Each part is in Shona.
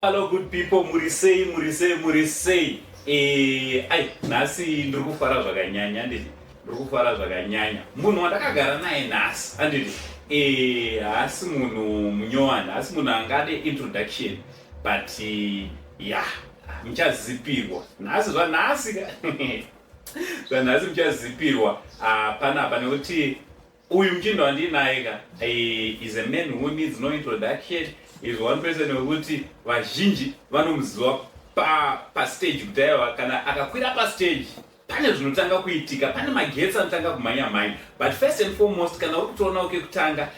Hello good people, muri sei, muri sei, muri sei. Ai, nhasi ndiri kufara zvakanyanya, handiti? Ndiri kufara zvakanyanya. Munhu wandakagara naye nhasi, handiti? Haasi munhu munyowani, haasi munhu angade introduction, but yeah, muchazipirwa. Nhasi zvanhasi zvanhasi muchazipirwa panapa nekuti uyu muchindo wandinaye ka is a man who needs no introduction, is one person wekuti vazhinji vanomuziva pastage kuti aiwa, kana akakwira pastage pane zvinotanga kuitika, pane magetsi anotanga kumhanya mhanya. But first and foremost, kana uri kutoona kekutanga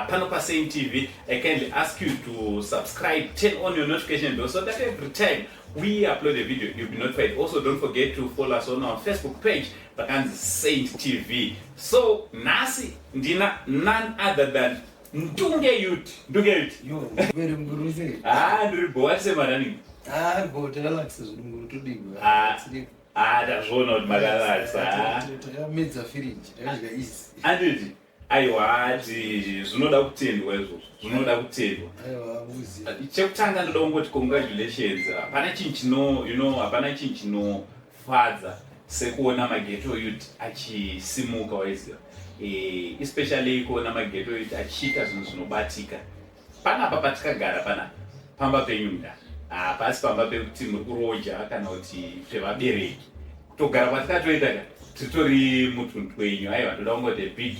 pano paSaint TV, I kindly ask you to subscribe, turn on your notification bell so that every time we upload a video you'll be notified. Also, don't forget to follow us on our Facebook page rakanzi Saint TV. So nhasi ndina none other than Ndunge Yut. Ndunge Yut. Yo, very mguruze. Ah, ndiri boa semarani. Ah, bo takalakisa zvedu nguru todigwa. Ah. Ah, ndazviona kuti makalakisa. Takamedza firiji, takadya easy. Anditi aiwa, ati zvinoda kutendwa izvozvo, zvinoda kutendwa. Aiwa, muzi. Chekutanga ndoda kungoti congratulations. Hapana chinhu chino, hapana chinhu chinofadza sekuona maghetto youth achisimuka, waiziva, especially kuona maghetto youth achiita zvinhu zvinobatika. Panapa patikagara pana pamba penyu mda, hapasi pamba pekuti muri kuroja kana kuti pevabereki. Kutogara kwatikatoita ka titori mutundu wenyu. Aiwa, ndoda kungoti a big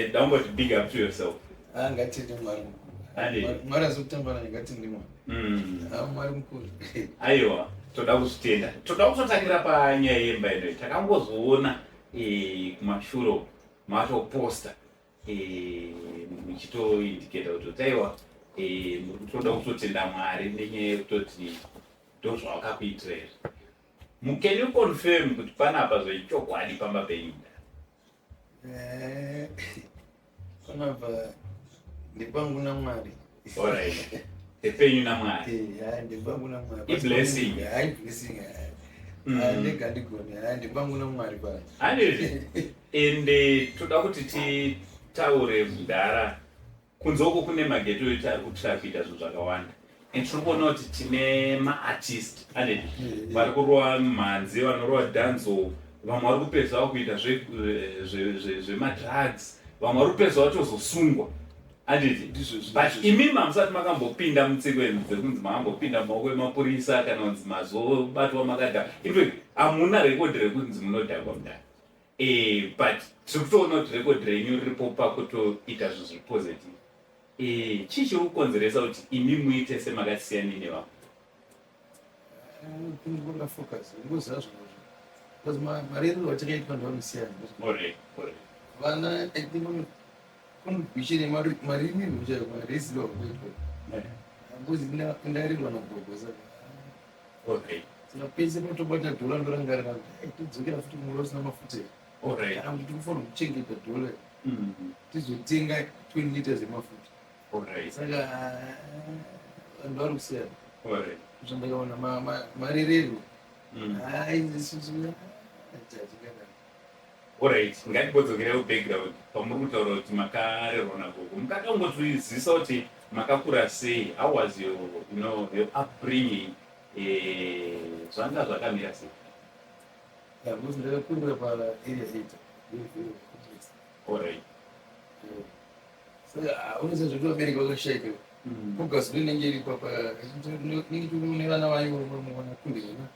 ndoda kungoti big up to yourself. Ah, ngatende Mwari mukuru. Ande. Mwari azokutamba naye, ngatende Mwari. Ah, Mwari mukuru. Aiwa, toda kuzvitenda. Toda kutotangira panyaya yemba inoyi. Takangozoona kumashure uku matoposta muchitoindicata kuti aiwa, muri kutoda kutotenda Mwari nenyaya yekutoti ndozvavakakuitira izvi. Can you confirm kuti panapa zvechokwadi pamba penyu? Panapa ndepangu naMwari. Alright, ndepenyu naMwari. Eh, ndepangu naMwari. Iblessing. Hayi, blessing. Ndega ndigone, hayi, ndepangu naMwari pa. Handizvi? Ende toda kuti titaure mudhara, kunze uko kune maghetto youth ari kutira kuita zvinhu zvakawanda, and tiri kuona kuti tine maartist andedi vari kurova mhanzi, vanorova dancehall, vamwe vari kupedza kuita zvemadrugs, vamwe vari kupedza vatozosungwa, anditi? Ndizvo. But imimi hamusati makambopinda mutsikweni dzekunzi makambopinda mumaoko emapurisa kana kunzi mazobatwa makadhakwa. In fact, hamuna rekodhi rekunzi munodhakwa mudhara, but tiri kutoona kuti rekodhi renyu riripo pakutoita zvinhu zviri positive. Chii chiri kukonzeresa kuti imi muite semakasiyani nevamwe? Kungoda focus, ngoziva zvinhu, because marerero atakaitwa ndoanosiyana. Vana, I think contribution yemarimirwo chaiyo, maresiro akuitwa, because ndarirwa nagogo, saka saka pese patobata dhola ndorangarira kuti "Ai, todzokera futi kumura usina mafuta here kana kuti tikufanira kuchengeta dhola tizotenga 20 liters emafuta." Saka vanhu vari kusiyana. Zvandakaona, marererwo ai isusu hatingadaro. Alright, ngatimbodzokera kubackground pamuri kutaura kuti makarerwa nagogo. Mukada kungotizivisa kuti makakura sei? How was your upbringing? Zvanga zvakamira sei? Because ndakakurira paarea 8. Saka unoziva zvekuti vabereki vakashaika, focus inenge iri papa, inenge une vana vayo vanakundirana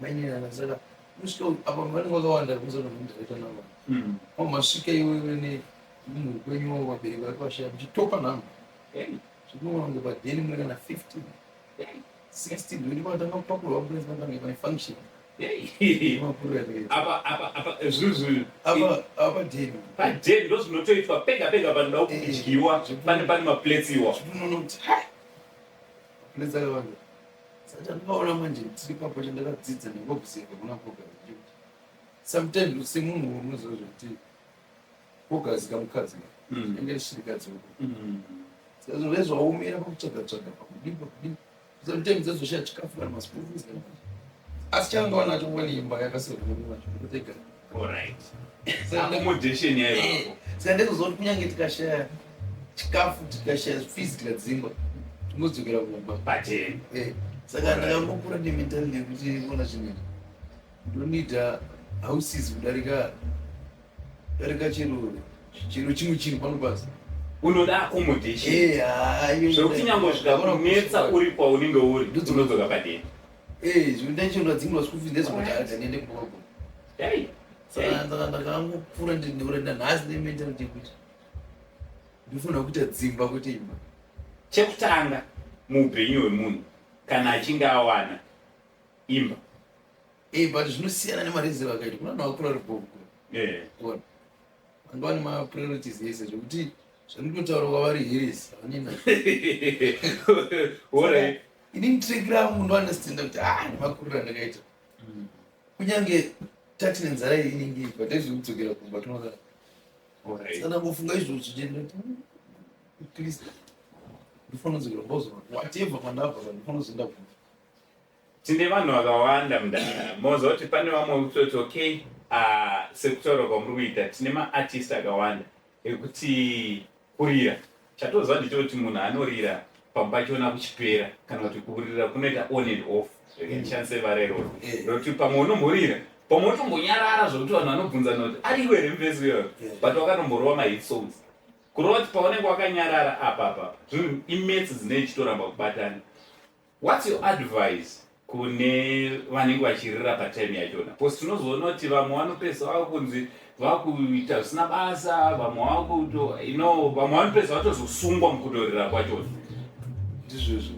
mainirana. Saka unosvika apa vanenge vakawanda, kuzonondireita navo au masvika iwewe nemunhu kwenyu, vabereki vari vashaya, muchitopa nhamba zvinoona kunge padheni mune kana 15 16, ndokuti pakatanga kupakurwa mupurezi patange pane function. Apa zvinhu Apa padheni. Padheni ndo zvinotoitwa pega pega panoda kudyiwa, pane maplates iwa. Zvinoona kuti hai, maplates akawanda. Saka chandakaona manje tiri papo, chandakadzidza nekuobserva kuna Focus ndechekuti sometimes semunhu unoziva zvekuti Focus kamukadzi inge shirikadzi uko, saka zvinhu zvaumira pakutsvaga tsvaga, pakudii pakudii, sometimes dzazoshaya chikafu kana maschool fees kana, asi chaanga nacho kuva neimba yakasirwa nacho kutega. Alright, accommodation yaivapo. Saka ndikuziva kuti kunyange tikashaya chikafu, tikashaya fees, tikadzingwa. Tingodzokera kumba. Pachena. Saka ndakangokura nementality yekuti ona chinhu ndonida houses kudarika darika chero chero chimwe chinhu pano pasi. Unoda accommodation. Hayi. Zvekuti nyangwe zvikakunetsa uri kwaunenge uri, unodzoka padeni. Zvindachonda dzimwe school fees ndezvekuti adza ndiende kumba. Hey. Saka ndakangokura ndine nhasi nementality yekuti ndinofanira kuita dzimba kwete imba. Chekutanga muupenyu hwemunhu kana achinge awana imba. But zvinosiyana nemarezero akaita. Kuna vanhu vakakura vari bhoko. Ona. Vanhu vane mapriorities ese zvekuti zvandinotaura kwavari heresi havanina. Alright. Inini track rangu ndounderstanda kuti nemakuriro andakaita. Kunyange tati nenzara iyi inenge iri, but taizodzodzokera kumba tonorara. Alright. Saka ndangofunga izvozvo chete ndoti, at least ndinofanira kudzokera kumba kuzorora. Whatever kwandabva, ndinofanira kuzoenda kumba. Tine vanhu vakawanda mudara. Moziva kuti pane vamwe vekutoti okay, sekutaura kwamuri kuita, tine maartist akawanda ekuti kurira. Chatoziva ndechekuti munhu anorira pamwe pachona kuchipera, kana kuti kurira kunoita on and off. Ndishandise vara iroro. Nekuti pamwe unomborira, pamwe utombonyarara zvekuti vanhu vanobvunzana kuti ariko here mufesi uyoyo. But wakatomborowa mahit songs. Kurova kuti paunenge wakanyarara apa apa, zvinhu imaths dzinenge chitoramba kubatana. What's your advice kune vanenge vachirira patime yachona? Because tinozoona kuti vamwe vanopedza vakunzi vakuita zvisina basa, vamwe vakuto, vamwe vanopedza vatozosungwa mukutorira kwachona. Ndizvozvo.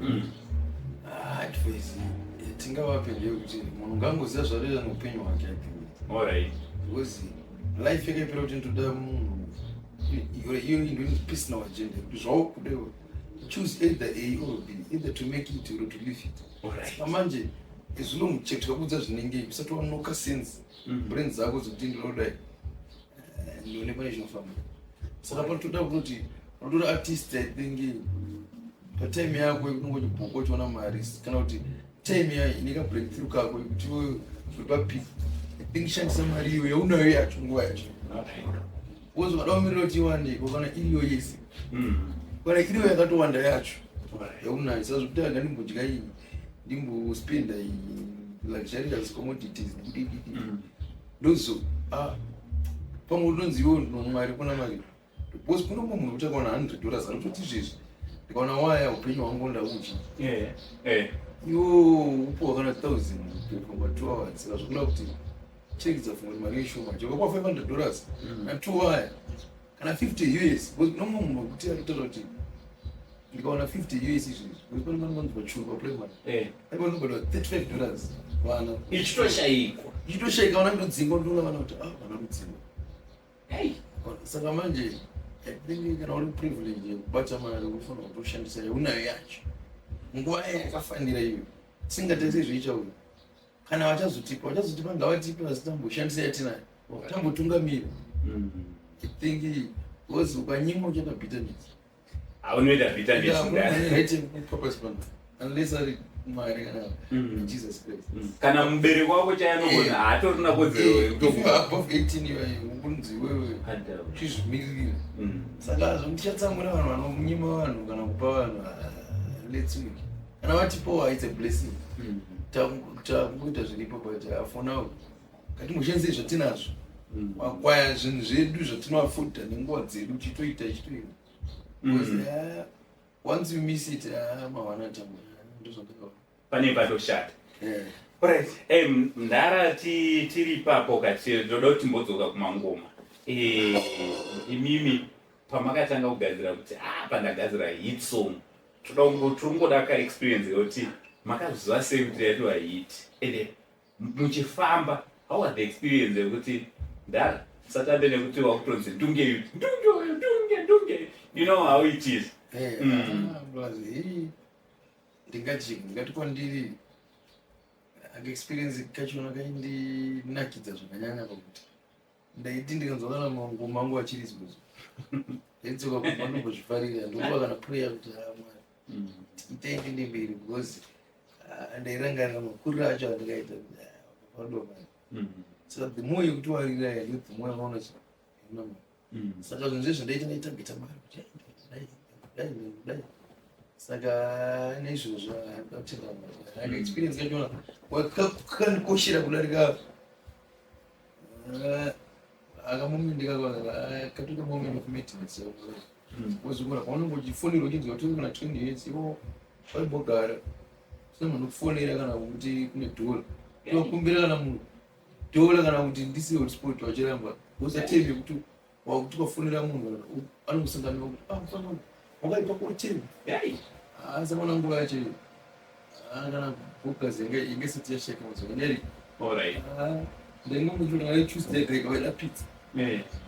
Advice yatingavape ndeyekuti munhu ngaangoziva zvaanoita neupenyu hwake, I think. Alright. Because life yakaipera kuti ndoda munhu iyo ndo personal agenda kuti zvaukuda iwe choose either A or B, either to make it or to leave it. Alright. Manje zvinomucheka kuudza zvinenge usati wanoka sense brain dzako dzekuti ndinodai ndione pane chinofamba. Saka panotoda kutoti unotora artist, I think patime yako yekunongoti bhoko uchiona mari, kana kuti time yayo ine kabreakthrough kako yekuti iwe uri papeak, I think shandisa mari iyo yaunayo yacho nguva yacho. Because ukada kumirira kuti iwande, kana iriyo yese, kana iriyo yakatowanda yacho yaunayo, saka zvekuti anga ndimbodya iyi, ndimbospenda iyi luxurious commodities didididi, ndozo pamwe unonzi iwe Mwari kuna mari, because kuno mumwe munhu kuti akawana $100 anototi izvezvi ndikaona waya upenyu hwangu ndauchi. Iwo upuwa kana 1000 for 2 hours, saka zvikuda kuti chiregedza funga kuti mari ishoma chero kwa $500 na 2 waya kana 50 US, because kuno mumwe munhu wekuti anotaura kuti ndikawana 50 US izvezvi, because pane vanhu vanzi pachuru paprimary aivanobhadhara $35 vana. Ichitoshayikwa. Ichitoshayika, vana ndodzingwa, ndoona vana kuti vana ndodzingwa. Hey. Saka manje I think kana uri privilege yekubata mari, unofanira kutoshandisa yaunayo yacho nguva yakafanira iyo, tisingatarisi zveichauya. Kana vachazotipa, vachazotipa, ngavatipe, asi tamboshandisa yatinayo, tambotungamira. I think because ukanyimwa uchaita bitterness. Aunoita bitterness mudara. Purpose pano unless ari Mwari kana Jesus Christ. Kana mubereki wako chaanogona haatorina kodzero If you yekutokupa. are above 18, iwe unonzi iwewe uchizvimiririra. Saka zvomtichatsamwira vanhu vanonyima vanhu kana kupa vanhu, let's wait. Kana vatipowa, it's a blessing. Takungoita zviripo, but for now ngatimboshandisei zvatinazvo, makwaya zvinhu zvedu zvatinoafodha nenguva dzedu, chitoita chitoita, because once you miss it, mawana tambo ndozvandakaona. Pane patoshata. Yeah. Alright, mndara tiri ipapo kati toda kuti timbodzoka kumangoma. Imimi pamakatanga kugadzira kuti pandagadzira hit song, toda tiringoda kaexperience yekuti makazviziva sei kuti yaitwa hit, ende muchifamba how was the experience yekuti ndara satambe nekuti wakutonzi Ndunge youth, Ndunge uyu, Ndunge, Ndunge, you know how it is. Ah, plus, hii, ndingati kwandiri experience kachona kaindinakidza zvakanyanya pakuti ndaiti ndikanzwa kana mangoma angu achiridzwa, ndaidzoka kumba ndombozvifarira, ndokuva kana prayer kuti, ah, Mwari, itai ndiende mberi, because ndairangarira makuriro acho andikaita kuti padomari. Saka the more yekuti warira ndo the more yakaona chi. Saka zvinhu zvezvo ndaita ndaitambita mari kuti dai dai dai dai. Saka naizvozvo ndakutenda Mwari. Aka experience kachona kakandikoshera kudarika aka moment katoita moment of madness. Wozokura paunenge uchifonera uchinzwa kuti kana 20 years iwo waimbogara usina munhu kufonera kana kuti kune dhola, tokumbira kana munhu dhola kana kuti ndisiye hotspot, wachiramba usatembe kuti wakuti wafonera munhu anokusanganira kuti, "Ah, mufana wakaipa koteni." Asakaona nguva yacho kana bokazi yange isati yasheka mazuva neri. Ndaingomuti Tuesday grega vaida pizza.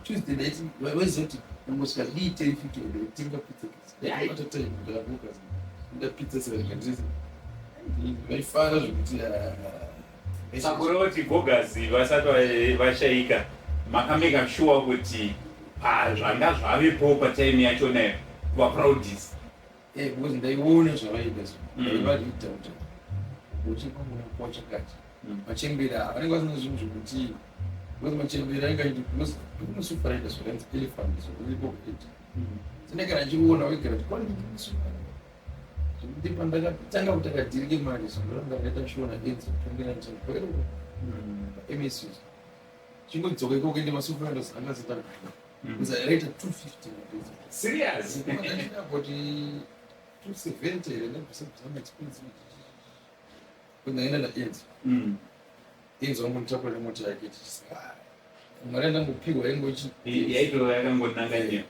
Tuesday ndaiti vaizoti ndangosvika dii 10:50 ndotenga pizza. Ndakabata ndakabokazi nda pizza, saka ndikandisi vaifara zvekuti. Saka kureva kuti gogazi vasati vashaika, makameka sure kuti pazvanga zvavepo patime yachonayo kuvaproudis? Because ndaiona zvavaida, ndaivaita kuti uchipamunokuwa chakati. Machembera vanenge vasina zvinhu zvekuti, because machembera anenge aiti, because kunosufaraita zvakanzi elephant zviripo kuita sindagara ndichiona wegara kuti kwani zvekuti pandakatanga kuti akadhirike mari zvandora ndakaita shona enzi 2019 paMSU, chingodzoka ikoko ende masufaraita anga asati agara because raita 250. Serious? About 270 here, ndabvisa maexpensive ndaenda naenzi. Enzi wangu nditakura nemota yake tichisa mari yandangopiwa yangochi. Yaitova yakangonanga nyewo.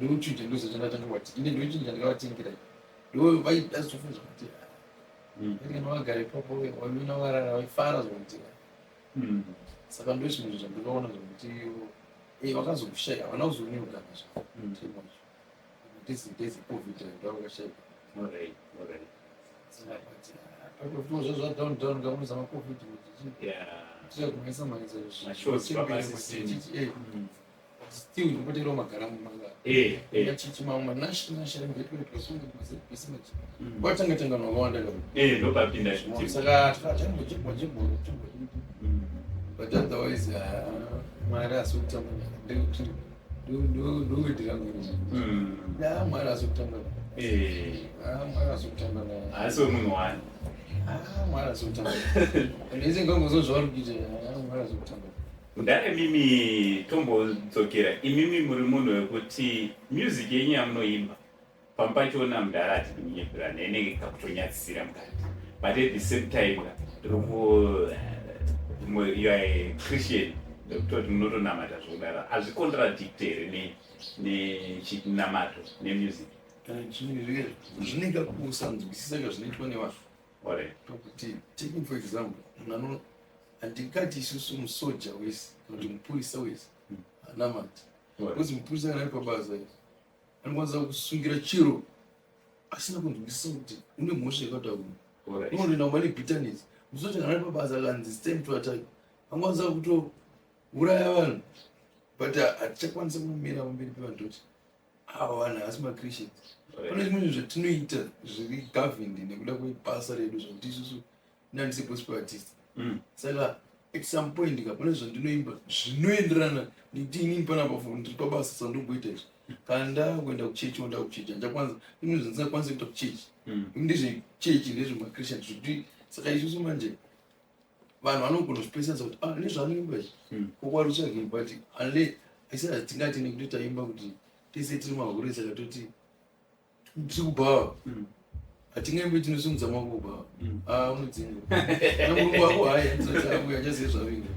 Ndochinja ndozochandatanga wati ine ndochinja ndikavatengera ndo vaidazofunza kuti kana vagara ipapo vamina varara vaifara zvokuti. Saka ndo zvimwe zvandikaona zvokuti vakazokushaya, havana kuzoonekana ndezi COVID ndavakashayika. Zva down down ngamuza maCOVID. Tira kumhanyisa mhanyisa. Mashows papasisina. Still ndinobatirawo magara mumanga chichi mamwe manational ngetwetwasungazebhisi machi kwatanga tanga vakawanda. Ndopapinda. Saka chambojibwa jibwa jibwa, but otherwise Mwari asi kutamba ndowedhi rangu iri. Ya, Mwari asi kutamba. Mwari asi kutamba naye. Haasi wemunhu wani. Mwari asi kutamba ndese ngangozo zvauri kuita. Mwari asi kutamba. Ndare mimi tombodzokera, imimi muri munhu wekuti music yenyu yamunoimba pamwe pachona mudhara ati kunyepera inenge kakutonyadzisira mukati, but at the same time ndiriku you are a Christian, ndekutoti munotonamata zvokudaro, hazvicontradicte here nechinamato nemusic? Zvinenge kusanzwisisa zvinoitwa nevanhu. Tokuti taking for example, munhu ano handingati isusu musoja wese kana kuti mupurisa wese anamati, because mupurisa kana ari pabasa anokwanisa kusungira chiro asina kunzwisisa kuti une mhosva yakati akuna, unotoenda kumba nebitterness. Musoja kana ari pabasa akanzi stand to attack, angakwanisa kutouraya vanhu, but hatichakwanisa kumira pamberi pevanhu toti ava vanhu havasi maChristians. Pane zvimwe zvinhu zvatinoita zviri governed nekuda kwebasa redu, zvokuti isusu nandise gospel artist. Saka at some point ka pane zvandinoimba zvinoenderana nekuti inini panapa ndiri pabasa sandomboita izvi. Kana ndakuenda kuchechi, onda kuchechi handichakwanisa imwe zvandisingakwanisi kuita kuchechi. Ndezvechechi, ndezvemachristian zvekuti. Saka isusu manje vanhu vanogona kuzvipesanisa kuti, ah, nezvaanoimba izvi kokwari kutsvagei, but unle isi hatingati nekuti taimba kuti tese tiri mahure, saka toti tiri kubhawa. Hatingaimbi tinosumudza maoko kubhawa. Ah, unodzinga namurungu wako, hai achazive zvavinga.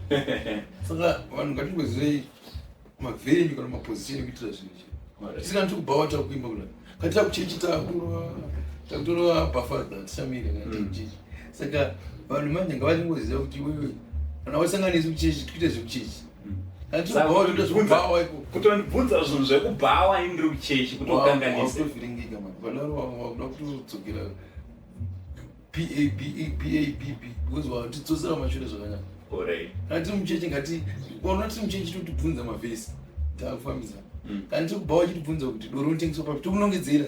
Saka vanhu ngatingozivei mavenue kana maposition ekuitira zvinhu izvi. Tisingani tiri kubhawa takuimba kudai, katira kuchechi takutorova bhafadha, tichamire kana tiri kuchechi. Saka vanhu manje ngavachingoziva kuti iwewe kana wasanganisi kuchechi tikuite zvekuchechi, kana tiri kubhawa toita zvekubhawa iko. Kutondibvunza zvinhu zvekubhawa ini ndiri kuchechi kutokanganisa. Wakutovhiringika mani vadaro, wakuda kutodzokera p a b a b a b b because watidzosera mashure zvakanyanya. Kana tiri muchechi, ngati ona tiri muchechi totibvunza mavhesi, takufambidzana. Kana tiri kubhawa chitibvunza kuti doro rinotengeswa papi, tokunongedzera,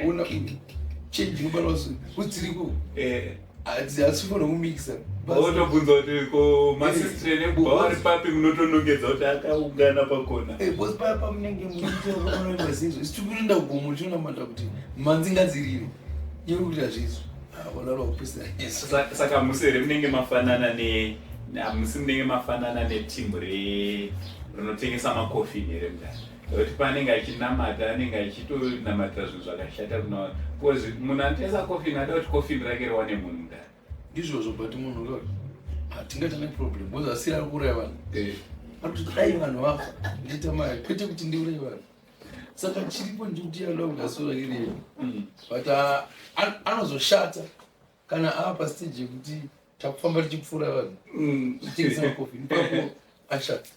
ona uyu chenji inobatwa kudziriko. Hatifanira kumikisa. Otobvunza kuti ko masistre nekubva vari papi, munotonongedza kuti akaungana pakona. Because paya pamunenge muchiita isu tikutoenda kugomo tionamata kuti mhanzi ngadzirire, iwe uri kuita zvizvo, wadaro kupisa. Saka musi here munenge mafanana ne hamusi munenge mafanana netimu rinotengesa makofini here, mudara? Nekuti paanenge achinamata, anenge achitonamatira zvinhu zvakashata kuna vanhu, because munhu anotengesa kofini ada kuti kofini rake riwane munhu, mudara. Ndizvozvo, but munhu ka hatingaita neproblem because asiri ari kuuraya vanhu. Ari kuti dai vanhu vafa ndiita mari, kwete kuti ndiuraye vanhu. Saka chiripo ndikuti anoda kuti asura iriyo, but anozoshata kana ava pastage yekuti takufamba tichipfuura vanhu tichitengesa makofini, ipapo ashata.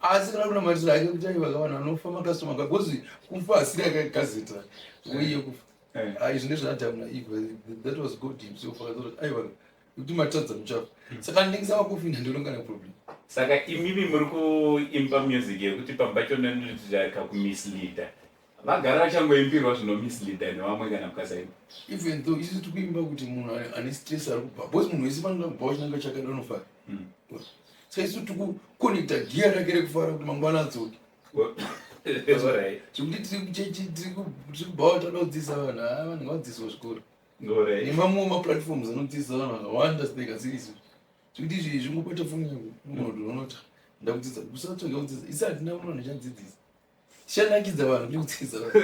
Asi kana kuna marisiro ake kuti aiva vanhu vanofa, makastoma, because kufa asiri akagazeta wei yekufa. Ah, izvi ndezvaAdhamu naEva. That was God himself akataura kuti aiwa, kuti matadza muchafa. Saka ndinengesa makofini, handiononga neproblem. Saka imimi muri kuimba music yekuti pamba chonenotika kumisleada, vagara vachangoimbirwa zvinomisleada nevamwe kana mukasaimba? Even though isu tiri kuimba kuti munhu ane stress ari kubva, because munhu wese panoda kubva chinanga chakada unofara. Saka isu tiri kuconnecta giya rake rekufara kuti mangwana adzoke. Zvekuti tiri kuchechi, tiri kubhawa, tada kudzidzisa vanhu, ha, vanhu ngavadzidziswa zvikoro nemamwewo maplatforms anodzidzisa vanhu vakawanda sinekasiri isu. Zvekuti izvi zvingobata foni yako, unogona kuti unota ndakudzidza, usatsvaga kudzidza. Isi hatina munhu anochadzidzisa, tichanakidza vanhu kuti kudzidzisa vanhu.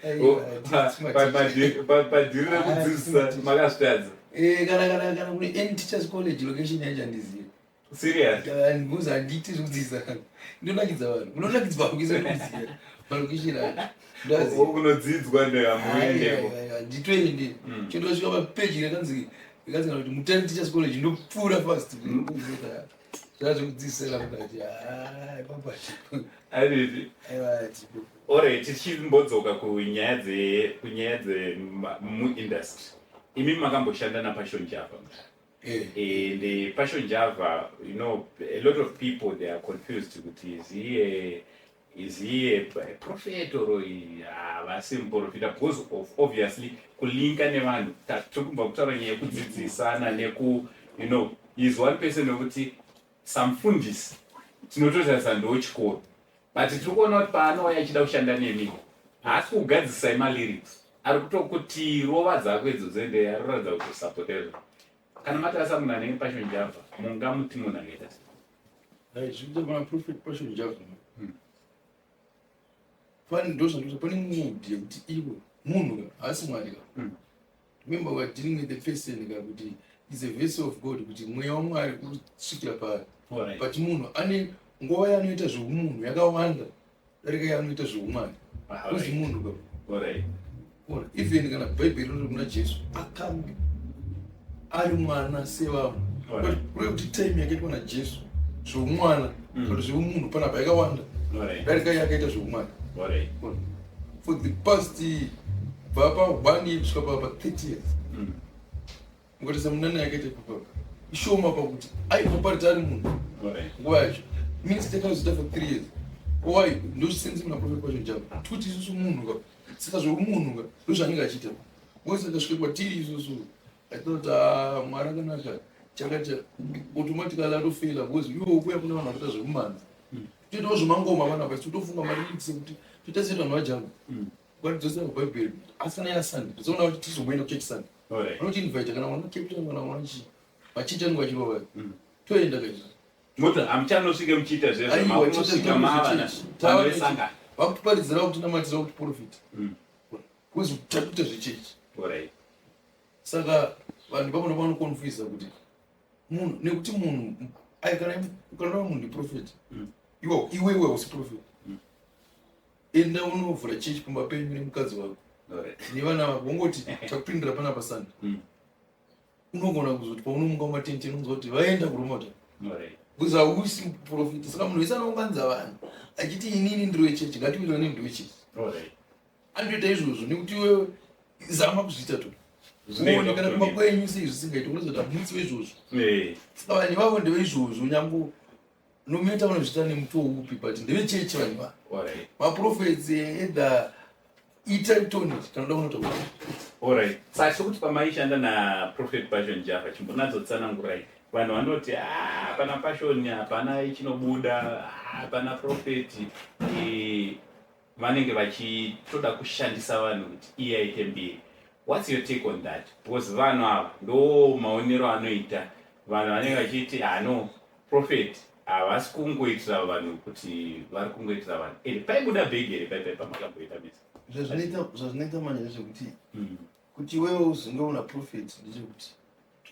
Aiwa, Padhiri rekudzidzisa makazvitadza. Kana kune any teachers college, location yacho handizivi. Serious? Because handiiti zvekudzidzisa vanhu, ndinonakidza vanhu, unonakidzwa kuisa kuziva malocation acho. Ndaziva. Kunodzidzwa ndehamuendeko? Handitoendi. Chindosvika papeji rakanzi kana kuti Mutare Teachers College, ndopfuura fast. Zvazvekudzidzisira mukati papa. Aditi? Aiwa, tipo. Alright, tichimbodzoka kunyaya dze muindustry, imi makamboshanda naPassion Java. And Passion Java, a lot of people, they are confused kuti is he a prophet or havasi muprofita, because of obviously kulinka nevanhu. Tiri kubva kutaura nyaya yekudzidzisana neku is one person wekuti samufundisi tinototarisa ndo chikoro, but tiri kuona kuti paanouya achida kushanda nemi, haasi kugadzisai malyrics, ari kutokuti rova dzako idzodzo, ende aroratidza kuti usapota izvo. Kana matarisa munhu anenge Passion Java, mungamuti munhu angaita sei? Zvikuita pana Prophet Passion Java, pane ndozvandoita, pane mood yekuti ivo munhu ka haasi Mwari ka. Remember, we are dealing with the person ka, kuti is a vessel of God, kuti mweya waMwari uri kusvikira paari. But munhu ane nguva yaanoita zveumunhu yakawanda darika yaanoita zveumwari. Kuzi munhu ka. Ona, even kana Bhaibheri rinoti kuna Jesu akange ari mwana sevamwe. Kureva kuti time yakaitwa naJesu zveumwana kana zveumunhu panapa yakawanda darika yakaita zveumwana. Ona. For the past bva pa 1 year kusvika pa 30 years, mukatarisa munana yakaita ipapapa ishoma pakuti aipoparita ari munhu. Nguva yacho ministry yakazoita for 3 years. Why? Ndozvisenzi muna Prophet Passion Java tikuti isusu munhu ka, saka zvemunhu ka ndozvaanenge achiita. Wese akasvika kwatiri isusu achitaura kuti, "Ah, Mwari akanaka," chakati automatically atofela, because iwe ukuya kune vanhu vanoita zvekumanza, toitawo zvemangoma vanapa, isu tofunga malyrics ekuti toita sei vanhu vajamba. Ukatidzosera kuBhaibheri, asana yaSunday, tozoona kuti tizomboenda kuchechi Sunday. Vanotiinvita kana wana Cape Town, kana wana chii, machechi anenge achirova, toenda kaizvo. Moti hamuchanosvike muchiita zvezvo, mava vanhu vesangano. Vakutiparidzira, kutinamatira, kuti profita, kuzi takuita zvechechi. Saka vanhu ipapo ndopanoconfusa kuti munhu, nekuti munhu ai, kana ukanova munhu ndiprophet, iwe iwewe hausi prophet. Enda unovhura chechi pamba penyu nemukadzi wako nevana vako, wongoti takupindira panapa Sunday. Unogona kuzoti paunomuka mumatente, unonzwa kuti vaenda kuromota, because hausi muprofita. Saka munhu wese anounganidza vanhu achiti inini ndiri wechechi, ngatiwirirane, ndiri wechechi, anotoita izvozvo nekuti iwewe zama kuzviita to Zvinenge uone kana kumba zvakutonetsa. kwenyu sei zvisingaiti, unozoti hamutsi weizvozvo. Saka vanhu ivavo ndeveizvozvo, nyange nometa vanozviita nemutoo upi, but ndevechechi vanhu ivavo. Maprophets either. Ita tonic kana uda kunotaura. Alright, saka sekuti pamaishanda naProphet Passion Java, chimbonadzotsanangurai. Vanhu vanoti, "Ah, pana Passion hapana chinobuda, ah, pana Prophet." Vanenge vachitoda kushandisa vanhu kuti iye aite mbiri. What's your take on that? Because vanhu ava ndo maonero anoita vanhu, vanenge vachiti, "Hano Prophet havasi kungoitira vanhu kuti vari kungoitira vanhu." Ende paibuda bhegi here paipai pamakamboita mese? Zvazvinoita manje ndezvekuti kuti iwewe uzonge una Prophet, ndechekuti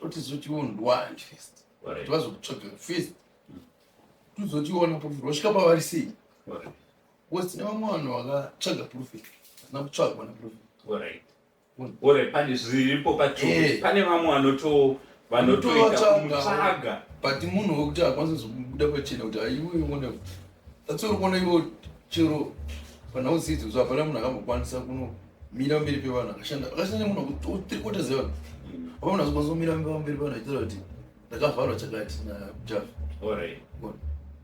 totizoti iwewe ndwani first, kuti vazokutsvaga first, tuzoti iwe una Prophet wasvika pavari sei. Because tine vamwe vanhu vakatsvaga Prophet vasina kutsvagwa naProphet. Alright, pane zviripo patrue. Pane vamwe vanotoita Vanotovatsvaga. kumutsvaga. But munhu wekuti akwanisa kuzobuda pachena kuti aiwe ona, that's uri kuona iwo chero panhau dzidzo, hapana munhu akambokwanisa kunomira mberi pevanhu akashanda, akashanda nemunhu three quarters yevanhu. Hapana munhu azokwanisa kumira pamberi pevanhu achitaura kuti ndakavharwa chakati naJava.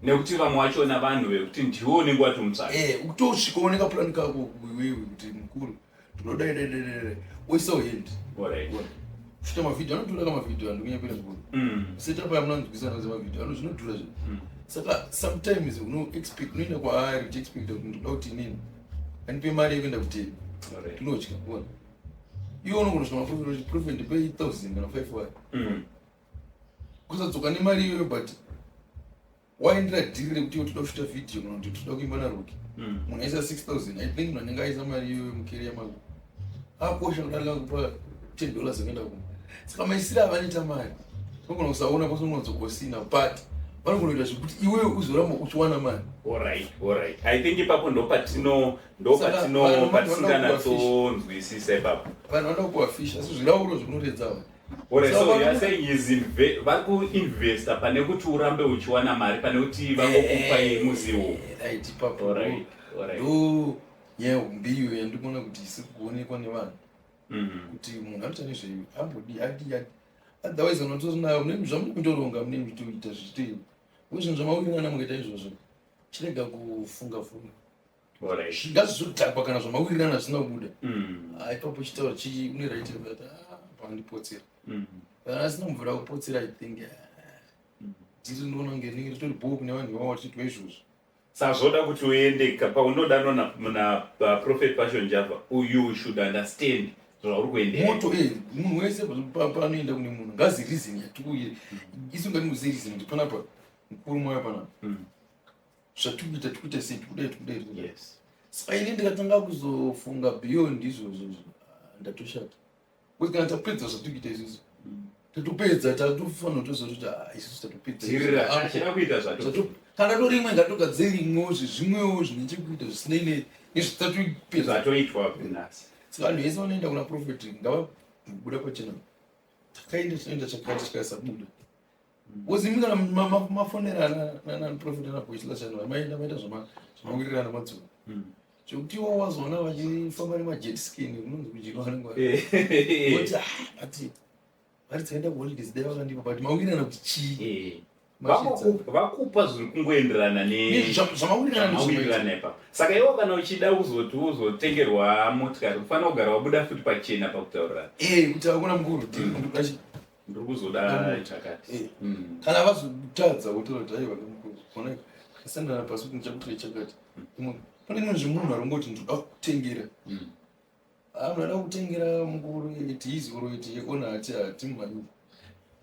Nekuti vamwe vachona vanhu vekuti ndiwo unenge watomutsvaga. Ukutosvika uone kapurani kako iwewe kuti mukuru, tinodai dai dai dai, oisawo hand. Kusvika mavhidhio anodhura, kamavhidhio andikunyepera mukuru. Setup yamunanzwisana dzemavhidhio ano zvinodhura zve. Saka sometimes unoexpect, unoenda kwaari uchiexpecta kuti ndoda kuti inini andipe mari yekuenda kuteni tinodya ona. Iwe unogona kusvika maProphet, "Prophet, ndipei 1000 kana 5 y." Kusadzoka nemari iyoyo, but waendera dhiri rekuti iwe toda kushuta vhidhiyo kana kuti toda kuimba naRoki. Munhu aisa 6000, I think munhu anenge aisa mari iyoyo mucareer mako akosha kudarika kupa $10 ekuenda kumba. Saka maisiro avanoita mari unogona kusaona pasi, unonzogosina, but vanogona kuita zvekuti iwewe uzoramba uchiwana mari. Alright, I think ipapo ndopatino ndopatino Saka vanhu patisinganatsonzwisisa ipapo. Vanhu vanoda kupuwa fish, asi zvirauro zvinoredza. Alright, so you are saying is vari kuinvesta pane kuti urambe uchiwana mari, pane kuti vangokupa muzivo. Right, ipapo. Alright. Ndo nyaya hombe iyoyo yandikuona kuti isi kuonekwa nevanhu, kuti munhu anoita nezvei, ambodi adi adi. Otherwise unotorinayo zvamunondoronga, mune muchitoita zvichitoita uye zvinhu zvamawirirana mukaita izvozvo, chirega kufunga funga. Ngazvizodhakwa kana zvamawirirana zvisina kubuda. Ah, ipapo chitaura chi une right yekuti, "Ah, pandipotsera." Kana asina kumvira kupotsera, I think dhiri ndinoona kunge rinenge ritori bhoo kune vanhu ivavo vachiitwa izvozvo. Sazvoda kuti uende paunodanwa naProphet Passion Java, you should understand zvauri kuendera. Moto munhu wese panoenda kune munhu ngazi reason yatikuire isu, ngatingozive reason kuti panapa mukuru mwayo panapa zvatikuita, tikuita sei, tikudai, tikudai, tikudai. Saka ini ndikatanga kuzofunga beyond izvozvo, ndatoshata, because kana tapedza zvatikuita isusu, tatopedza, tatofanira kutozoti, "Ah, isusu tatopedza." Dhiri ratachida kuita zvato. Kana torimwe, ngatogadzire rimwewo zvimwewo zvine chekuita zvisinei nezvatatopedza. Zvatoitwa nhasi. Saka vanhu vese vanoenda kuna Prophet ngavabuda pachena, takaenda, tinoenda chakati, chikasabuda. Because imi kana mafonera naProphet anapoisilashano, maenda maita zvamawirirana, madzoka. Zvekuti iwo wazoona vachifamba nemajet ski, unonzi kudyiwa vanenge oti, "Ah, but vari dzaenda kuholidays, dai vakandipa." But mawirirana kuti chii? Vakupa zviri kungoenderana Zvamawirirana. Zvamawirirana ipapo. Saka iwo kana uchida kuzoti uzotengerwa motikari, ufanira kugara wabuda futi pachena pakutaurirana. Kuti hakuna mukuru ndikudachi. Ndiri kuzoda chakati. Kana vazotadza kutaura kuti aiwa mukuru, ona kasandana pasi kuti ndichakutira chakati. Pane imwe zvemunhu arongoti ndinoda kutengera. Ah, munhu anoda kutengera mukuru iti easy or iti ona hati hatimumhanyi.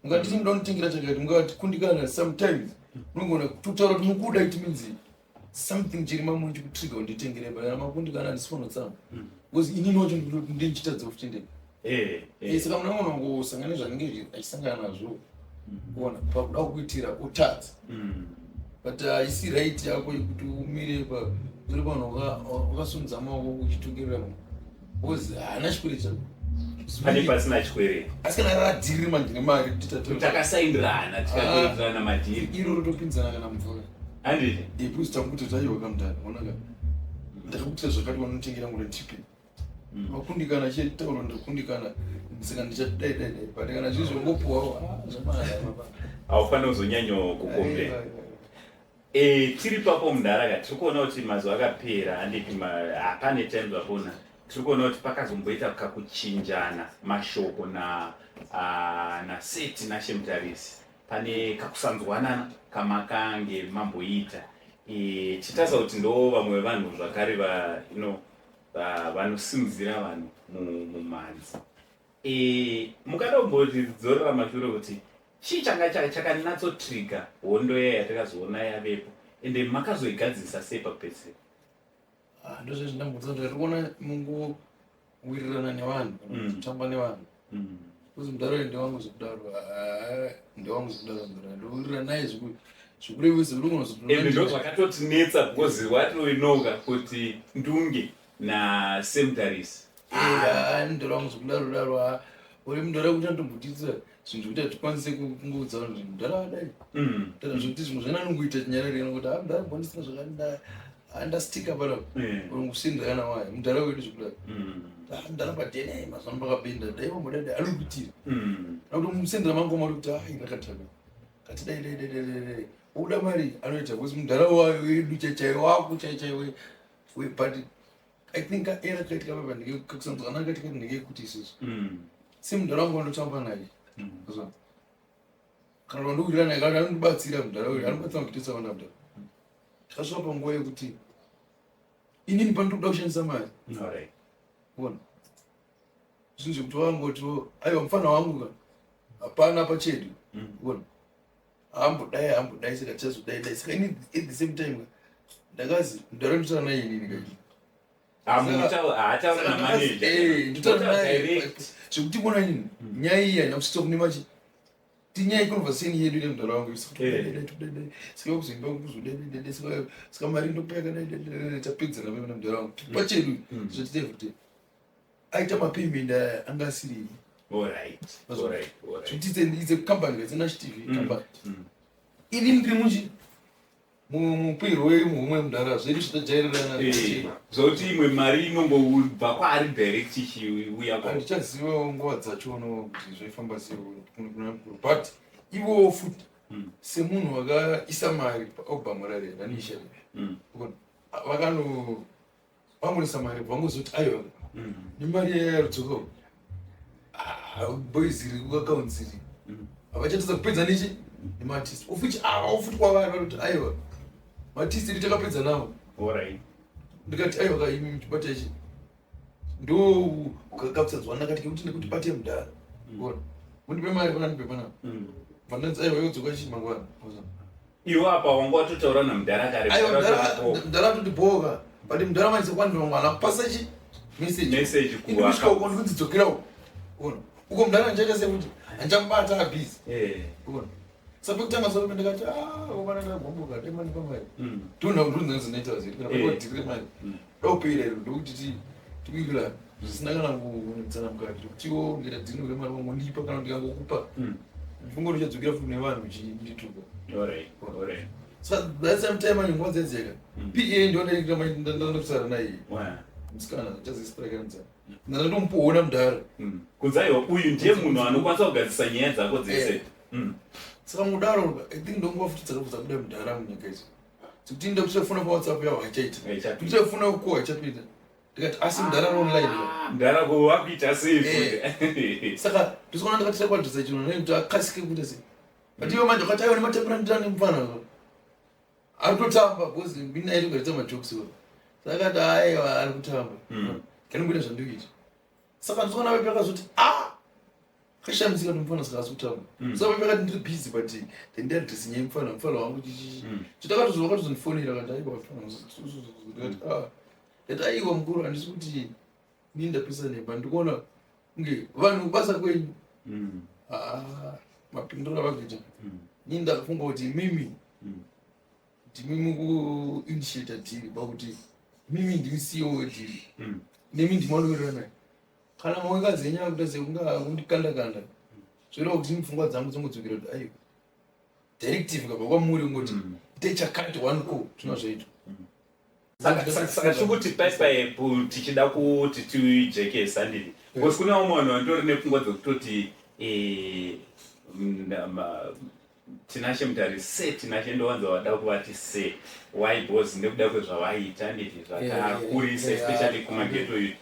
Mukatiti munoda kunditengera chakati, mukati kundikana, sometimes unogona kutotaura kuti mukuda, it means something chiri mamwe chikutrigger kunditengera, but kana makundikana handisi tsama, because inini wacho ndinchitadza kutendeka. Saka munhu anogona kungosangana nezvanenge achisangana nazvo, kuona pakuda kuitira utadza. But haisi right yako yekuti umire pa uri panhu wakasimudza maoko uchitungirira munhu, because haana chikwereti chako. Pane pasina chikwereti. Asi kana radhiri manje nemari kuti Takasaindirana, tikatoitirana madhiri. Iro rotopinzana kana mvura. Handiti? Because takuti taiwa kamudhara, onaka, ndakakutira zvakati, wanotengera ngura tipi. Makundikana, chetauro ndakundikana, saka ndichadai dai dai, but kana zviri zvongopuwawo zvamara. Haufaniri kuzonyanyo kucomplain. Tiri papo mundaraka, tiri kuona kuti mazuva akapera, handiti? Hapane time zvapona. Tiri kuona kuti pakazomboita kakuchinjana mashoko na naSir Tinashe Mutarisi. Pane kakusanzwanana kamakange mamboita. Chitarisa kuti ndo vamwe vevanhu zvakare va vanosimudzira vanhu mumhanzi. Mukada kumbotidzorera mashure kuti chii changa chakanatsotrigger hondo iya yatakazoona yavepo, ende makazoigadzirisa sei pakupedzisira? Ah, ndozvezvindambudza, ndiri kuona mungowirirana nevanhu kana kutamba nevanhu. Kuzi mudaro ndewangu zvekudaro, ah, ndewangu zvekudaro, mudaro ndowirirana naye zvekurevesa. Ende ndo zvakatotinetsa, because what we know ka kuti Ndunge naSir Mutarisi. Mudaro wangu zvekudaro daro, ah, uri mudaro kuti andombotitira zvinhu zvekuti hatikwanise kungoudza vanhu kuti mudaro adai. Mudaro zvekuti zvimwe zvana anongoita chinyararira kuti ah, mudaro mbondisina zvakadai, andastika panapa. Uri kusindira kana wayo mudhara wedu zvekudaro. Ah, mudhara padhene mazuva ano pakapinda dai wambodai anokuitira. Akuti musendera mangoma uri kuti ai ndakataka kati dai dai dai dai dai uda mari anoita because mudhara wedu chaichai wako chaichai we. But I think era kaitika papa ndeke kakusanzwana kaitika ndekekuti isusu semudhara wangu wandotamba naye, kana wandowirirana naye kana anondibatsira, mudhara wedu anobatsira kuitisa vana. Mudhara takasvika panguva yekuti inini pandinoda kushandisa mari, ona zvinhu zvekuti vangotiwo aiwa mufana wangu ka hapana pachedu. Ona haambodai haambodai, saka tichazodai dai. Saka ini at the same time ndakazi mudhara ndotaura naye inini kai. Haataura namaneja. Ndotaura naye zvekuti kuona inini nyaya iyi haina kusvitsa kune machi tinyaya conversation yedu nemudhara wangu. Saka kuzoimba kuzodai, saka mari ndopa yakadai, tapedzana pema nemudhara wangu pachedu zvotiita everyday. Aita mapayment aya anga asiri zvekuti it's a company, it's a Nash TV company. Ini ndiri muchi mupiro wemuhomwe mudhara zvedu zvatajairirana. Zvokuti imwe mari inongobva kwaari direct ichiuya. Handichazivawo nguva dzachono kuti zvaifamba sei kuna mukuru, but ivowo futi semunhu wakaisa mari paalbum rare ranisha, vakano vangonisa mari, vangozoti aiwa, nemari yayarudzoka boys iri kuaccounts iri havachatadza kupedza nechi nemaartist, of which ava futi kwavari vanoti aiwa, maartist iri takapedza navo. Ndikati aiwa ka, imi chibata ichi ndo kakusanzwana kati kekuti ndikuti bate mudhara, ona mundipe mari pana ndipe panapa. Vandanzi aiwa, yodzoka chi mangwana. Iwo apa wanga watotaura namudhara kare. Aiwa, mudhara atotibhoka, but mudhara manje sekwandira mangwana kupasa chi message. Message. Kusvika uko ndikunzi dzokera uko, ona uko mudhara handichaita sekuti handichamubata abhizi. Ona saka pekutanga saka ndikati ah, vana ndagomboka dai mandipa mari. Ndona ndonzi ndinoita ziri kana padhiri mari daupera iro ndokuti tiwirirana zvisina kana kunetsana mukati, kutiwo ndikaita dhiri remari wangondipa kana ndikangokupa ndifunga ndichadzokera futi nevanhu uchindituka. Saka that same time ane nguva dzedzeka pa ndondakusara naye musikana chazisipirakanza ndandatomupona mudhara. Kunzi aiwa, uyu ndiye munhu anokwanisa kugadzisa nyaya dzako dzese. Saka mudaro I think ndonguva futi dzakabva dzabuda mudhara munyika idzo dzekuti ndakuchafona paWhatsApp yavo haichaita. Haichapinda. Kuchafona kuko haichapinda. Ndikati asi mudhara ari online ka. Mudhara ko wakuita sei futi? Saka ndisikuona ndakati takwadhisa chinhu nekuti akasike kuita sei, but iwe manje wakati aiwa nematambiro andita nemufana ari kutotamba because mina aitogaita majokes iwe. Saka akati aiwa, ari kutamba kanimboita zvandikuita. Saka ndisikuona vepi akazoti a kashamisika kuti mufana saka asi kutamba. Saka vepi akati ndiri busy, but ndandiadresi nyaya mufana, mufana wangu chichichi. Chitakatozova akatozondifonera akati aiwa mufana, ndikati ah, ndati aiwa mukuru, handisi kuti ini ndapisa nemba, ndikuona kunge vanhu kubasa kwenyu. Ah, mapinduro avakuita ini ndakafunga kuti mimi ndimi mukuinitiata deal, pakuti mimi ndimi CEO wedeal. Nemi ndimi vanowirirana naye. Kana mawekazi enyu akuita sekunga kundikanda kanda, zvoreva kuti pfungwa dzangu dzongodzokera kuti aiwa, directive kabva kwamuri kungoti itai chakati, one call zvino zvaitwa. Saka tiri kuti paipaepo tichida kuti tijekese, handiti? Because kune vamwe vanhu vanditori nepfungwa dzekutoti Tinashe Mutarisi se Tinashe ndovanza vada kuvati se why, because nekuda kwezvavaita, handiti? Zvakakurisa especially kumageto youth.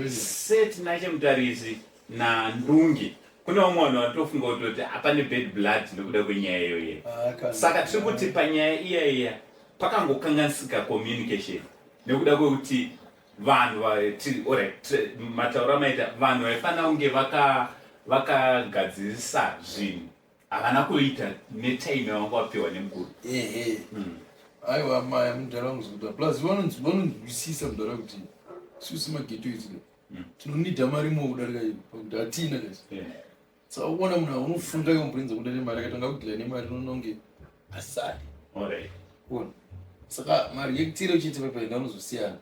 Sir Tinashe Mutarisi naNdunge, kune vamwe vanhu vanotofunga kutoti hapane bad blood nekuda kwenyaya iyoyo. Ah, Saka tiri kuti panyaya iya iya pakangokanganisika communication nekuda kwekuti vanhu, alright, matauro amaita, vanhu vaifanira kunge vakagadzirisa zvinhu havana kuita netime yavanga vapiwa nemukuru. Ehe. Aiwa, maya mudhara wangu zikuta, plus vanonzwisisa mudhara kuti susu maghetto idzi tinonidha mari mo kudarika iyo, pakuti hatina kasi. Saka uona munhu unofunga iwo mupurinza kuda nemari, akatanga kudhila nemari unononge asari. Kuona saka mari yekutiro chete papaenda unozosiyana.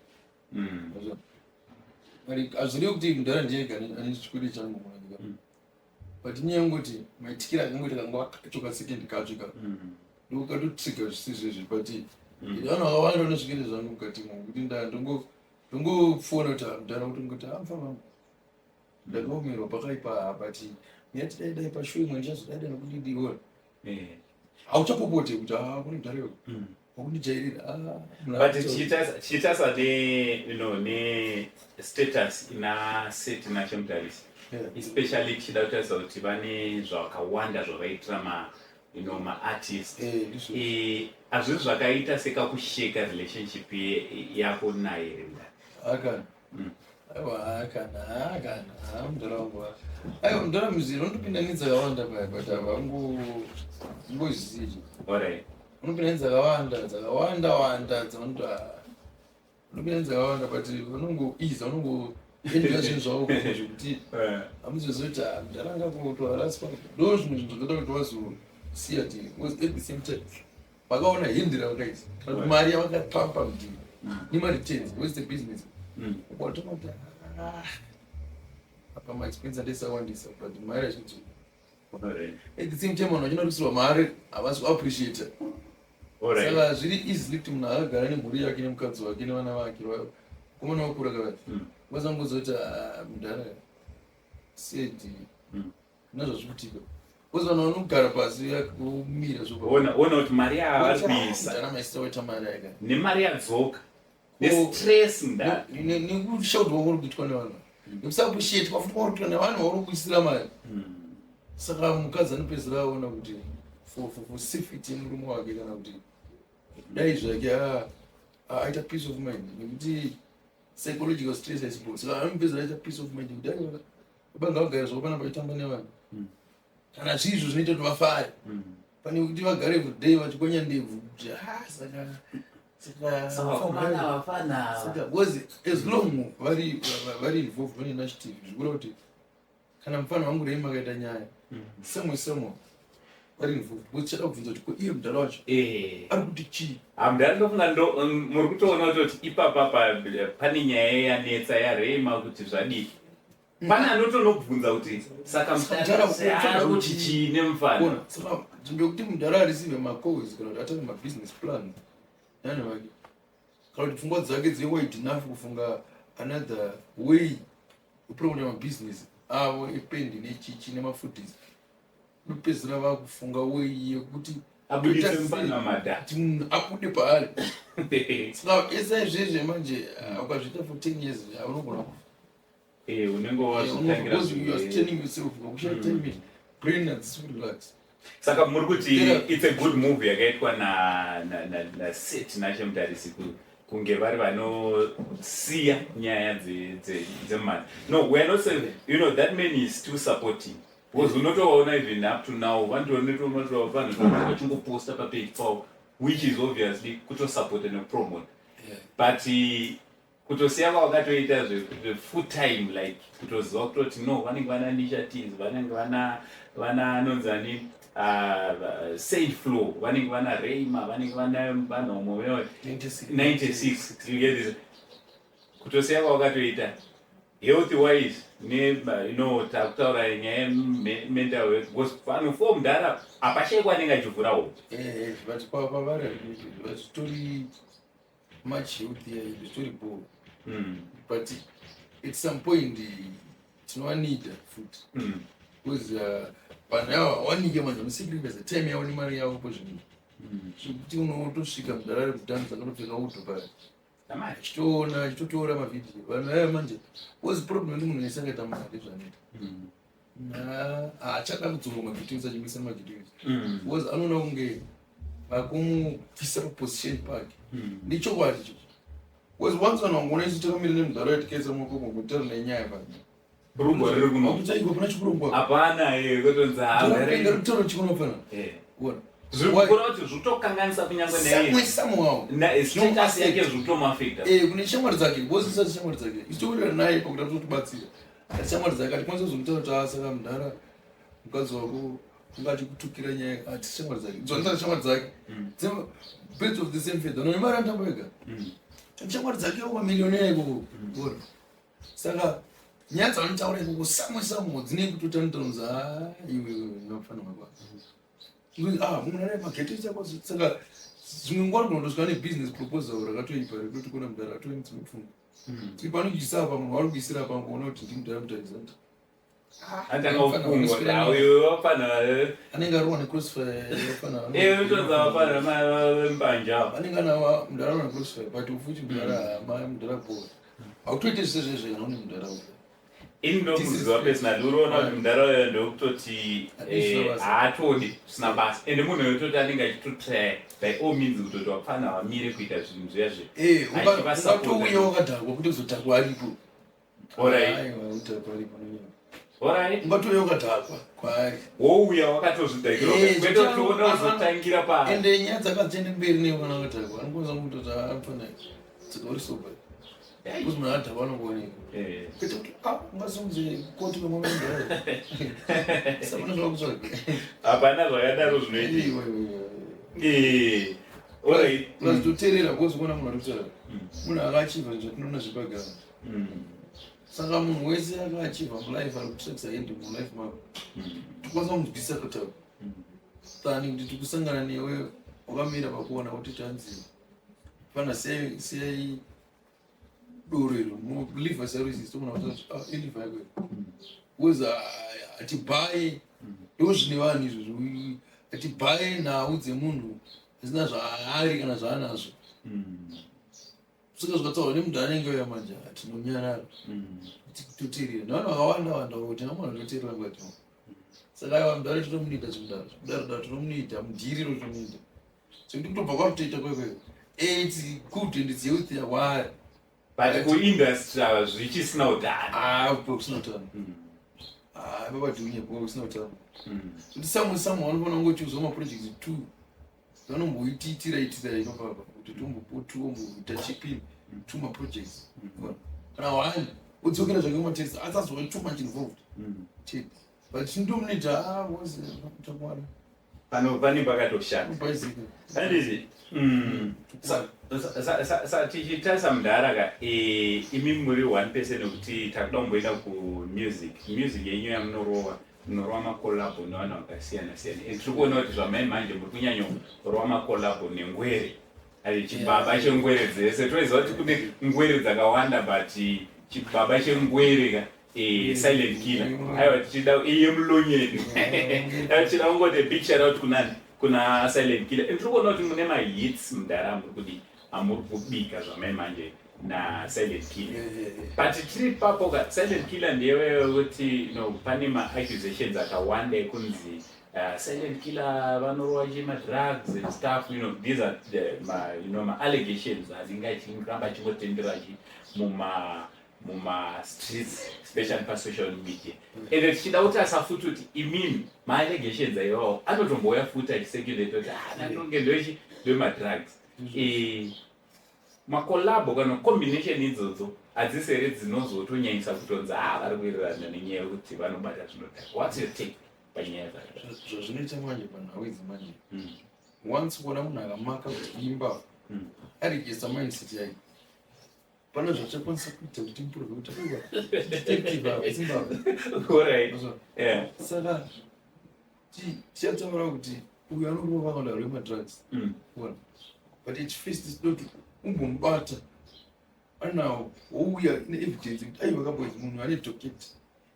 Mari hazvirevi kuti mudhara ndiyega ane chikwere changu munyika, but inyaya yekungoti maitikiro akangoita kanguva kacho, kasekendi kacho ka, ndokatotriga zvisizvo izvi, but vanhu vakawanda vane zvikere zvangu mukati mo kuti ndongofona kuti, "Ah, mudhara," kuti ngoti, "Ah, mufana wangu, ndakaomerwa pakaipa, but nyati dai dai pashow imwe ndichazodai dai nokudidi." Hauchapopote kuti, "Ah, kune mudhara iwe wakundijairira." Ah, munhu But tichitarisa ne you know ne status ina Sir Tinashe Mutarisi, especially tichida kutarisa kuti vane zvakawanda zvavaitira ma you know maartist, Ndizvo. Hazvisi zvakaita sekakusheka relationship yako naye here, mudhara? Akana. Aiwa, akana, akana. Mudhara wangu, aiwa, mudhara muziri unotopinda nedzakawanda paya, but havangozvizivi. Unopinda nedzakawanda, dzakawanda wanda dzaunoto, unopinda nedzakawanda, but vanongoiza, unongoendera zvinhu zvavo zvekuti hamuzozivi kuti, ah, mudhara anga kutoharaswa. Ndo zvimwe zvinhu zvakaita kuti vazosiya deal, because at the same time vakaona hindi ravakaisa kana kuti mari yavakapampa mudeal nemareturns, because the business watona kuti, ah, apa maexpense andesawandisa, but mari achiti at the same time vanhu vachinorisirwa mari havasi kuappreciata. Saka zviri easily kuti munhu akagara nemhuri yake, nemukadzi wake nevana vake, komana wakura kavati, vazangoziva kuti, "Ah, mudhara said nazvazviri kuitika," because vanhu vanogara pasi vomira. Ona kuti mari yavari kuisa Mudhara maisita waita mari yaka nemari yadzoka nestress, mudhara. Nekushaudwa kwauri kuitwa nevanhu, nekusaappreciatwa futi kwauri kuitwa nevanhu vauri kuisira mari. Saka mukadzi anopedzisira aona kuti for safety yemurume wake, kana kuti dai zvake aita peace of mind, nekuti psychological stress haisipo, saka anopedzisira aita peace of mind kuti aiwa, baba ngavagare zvavo panapa vachitamba nevanhu, kana zviizvo zvinoita kuti vafare, pane kuti vagare everyday vachikwenya ndebvu kuti, "Ah, saka Saka vakomana, vafana." Saka because as long vari involved vane initiative, zvikura kuti kana mufana wangu Rema akaita nyaya somewhere somewhere, vari involved, because chada kubvunza kuti ko iye mudhara wacho ari kuti chii? Hamudhara, ndofunga muri kutoona kutoti ipapa pane nyaya yanetsa yaRema kuti zvadii, pane anotonobvunza kuti saka mudhara mudhara ari kuti chii nemufana. Ona, saka nzvimbo yekuti mudhara areceive macalls kana kuti atange mabusiness plan nevanhu vake, kana kuti pfungwa dzake dziri wide enough kufunga another way kupromota mabusiness avo ependi nechichi nemafoodies, unopedzisira vakufunga way yekuti abudise toita sei mufana madhara kuti munhu abude paari. Saka esa izvezve manje, ukazviita for 10 years, unogona kufa. Unenge wazvitangira. Because you are straining yourself, ukakushaya time, brain hadzisi kurelax. Saka muri kuti it's a good move yakaitwa naSir Tinashe Mutarisi kunge vari vanosiya nyaya dzemari. No, we are not saying, that man is still supporting, because unotovaona even up to now vanhu vachingoposta papage pavo, which is obviously kutosupporta nekupromota, but kutosiya kwavakatoita zvefull time, like kutoziva kutoti no, vanenge vana initiatives, vanenge vana anonzani, Saint Flow, vanenge vana Reima, vanenge vana vanhomo 96, you get this? Kutosiya kwavakatoita health wise ne takutaura nyaya yemental health, because vanhu fo mudhara hapashaikwa anenge achivhura hope. But pavari zvitori much healthier, zvitori bho, but at some point tinovanida futi, because vanhu ava wanike manje vanosacrifice time yavo nemari yavo pozvinhu, zvekuti unotosvika mudhara ari kudhanza akatopfeka udho paya. Achitoona, achitotora mavhidhiyo. Vanhu vaya manje, because problem ndi munhu wese akaita mari zvanoita, haachada kudzoka maghettos, achimisa maghettos, because anoona kunge vakumubvisa paposition pake. Ndichokwadi ichocho, because once vanhu vangoona isu takamira nemudhara yatikaisa maoko kutaura nenyaya pano. Rugwa riri kuno. Akuchaiko kuna chikurongwa. Hapana, kutonzi Tinopenga kutaura chikunofana kuona. Zviri kukura kuti zvotokanganisa kunyange Samwe somehow naye status yake, zvotomuaffecta. Kune shamwari dzake, because isati shamwari dzake, ichitowirirana naye pakuda kutotibatsira, ati shamwari dzake atikwanisa kuzomutaura kuti, "Ah, saka mudhara, mukadzi wako unga achikutukira nyaya." Ati shamwari dzake dzonisa shamwari dzake, birds of the same feather, none mari anotambo ega. Shamwari dzake mamiliyonea ikoko, ona. Saka nyaya dzavanotaura ikoko samwe samwe dzine kutotantanudza iwe nafanira kwa, ah, munhu ane maghetto chako. Saka zvimwe nguva anogona nebusiness proposal rakatoipa rekutoti kona mudhara atoi dzimwe pfungwa kuti panokuisa apa, munhu wari kuisira apa, ngoona kuti ndimudhara mutarizanta. Atanga kufungwa uyo wafana. Anenge arohwa necrossfire, wafana. Utonza wafana vembanja. Anenge ana mudhara arohwa necrossfire, but futi mudhara ma mudhara bho hautoite zvese zvezve naune mudhara uyu. Ini ndomuziva personally, uriona kuti mudhara uyo ndokutoti haatodi zvisina basa, ende munhu wekutoti anenge achitotry by all means kutoti wapfana vamire kuita zvinhu zviya zve. Ungatouya wakadhakwa, kuti kuzodhakwa aripo. Aiwa, udhakwa aripo nonyama. Ungatouya wakadhakwa kwaari. Wouya wakatozvidhakira, kwete kuti uona uzotangira pa Ende nyaya dzakadziende mberi newe kana wakadhakwa, anokwanisa kutoti apfana tsika uri sober, because munhu akadhakwa anongooneka. Kwete kuti ah, ungasimudze koti kwemwana mudhara, sapana zvavakutsvaga. Hapana zvakadaro zvinoitika. Alright. Plus toteerera, because kuona munhu ari kutaura, munhu akaachieva zvatinoona zvepaground. Saka munhu wese akaachieva mulife, ari kutsvakisa hendi mulife mako, tikwanisa kunzwisisa kutaura tani kuti tikusangana newe wakamira pakuona kuti tanzi fana siyai doro iro, liver cirrhosis, togona kuti ah, iliver yako iro, because hatibhaye ndo zvine vanhu izvozvo, hatibhaye nhau dzemunhu zvisina zvaari kana zvaanazvo. Saka zvikataurwa nemunhu anenge uya manje, tinonyarara, toteerera nevanhu vakawanda wanda kuti namwana toteerera nguva tino. Saka aiwa, mudhara tinomunoita zvekudaro zvekudaro daro, tinomunoita mudhiriro, tinomuita zvekuti kutobva kwakutoita kwekweyo, it's good and it's healthy kwaari. But kuindustry ava zvichisina utano. Ah, kusina utano. Babadhunye kusina utano, kuti samwe samwe vanofanira kungochuzwa maprojects two, vanomboitiitira itira ipapapa kuti tomboita chipini two maprojects kana one, udzokera zvake kumatest, asazova too much involved chete, but chindomunoita takwara. Pano pane pakatoshata. Ubhaizika. Handiti tichitarisa mudhara ka, imi muri one person nekuti takuda kumboenda kumusic. Music yenyu yamunorova, munorova macollabo nevanhu vakasiyana siyana, and tiri kuona kuti zvamai manje muri kunyanyorova macollabo nengwere, ari chibaba chengwere dzese. Toiziva kuti kune ngwere dzakawanda, but chibaba chengwere ka, Silent Killer. Aiwa, tichida iye mulonyeni, tichida kungoti big shout out kunani, kuna Silent Killer. And tiri kuona kuti mune mahits mudhara amuri kudi amuri kubika zvamai manje naSilent Killer. But tiri papo ka, Silent Killer ndewe kuti no pane maaccusations akawanda ekunzi Silent Killer vanorova chimadrugs and stuff. These are the ma, ma-allegations anenge achiramba achingotendera achi mumastreets, especially pasocial media. Ende tichida kutarisa futi kuti imimi ma-allegations aiwawo anotombouya futi achicirculate kuti ah, nanonge ndochi ndomadrugs. Macollabo kana combination idzodzo hadzisi here dzinozotonyanyisa kutonzi a vari kuwirirana nenyaya yekuti vanobata zvinodhaka? What's your take panyaya dzakadaro? Zvazvinoita manje panhau idzi manje, once kuona munhu akamaka kuti imba, aregista mindset yake pane zvachakwanisa kuita kuti improve, kuti aiwa, detective ava Zimbabwe. Saka tichataura kuti uyu anorova kana rwemadrugs, ona, but at first tinoti umbomubata anawo, wouya neevidence kuti aiwa kaboys, munhu ane docket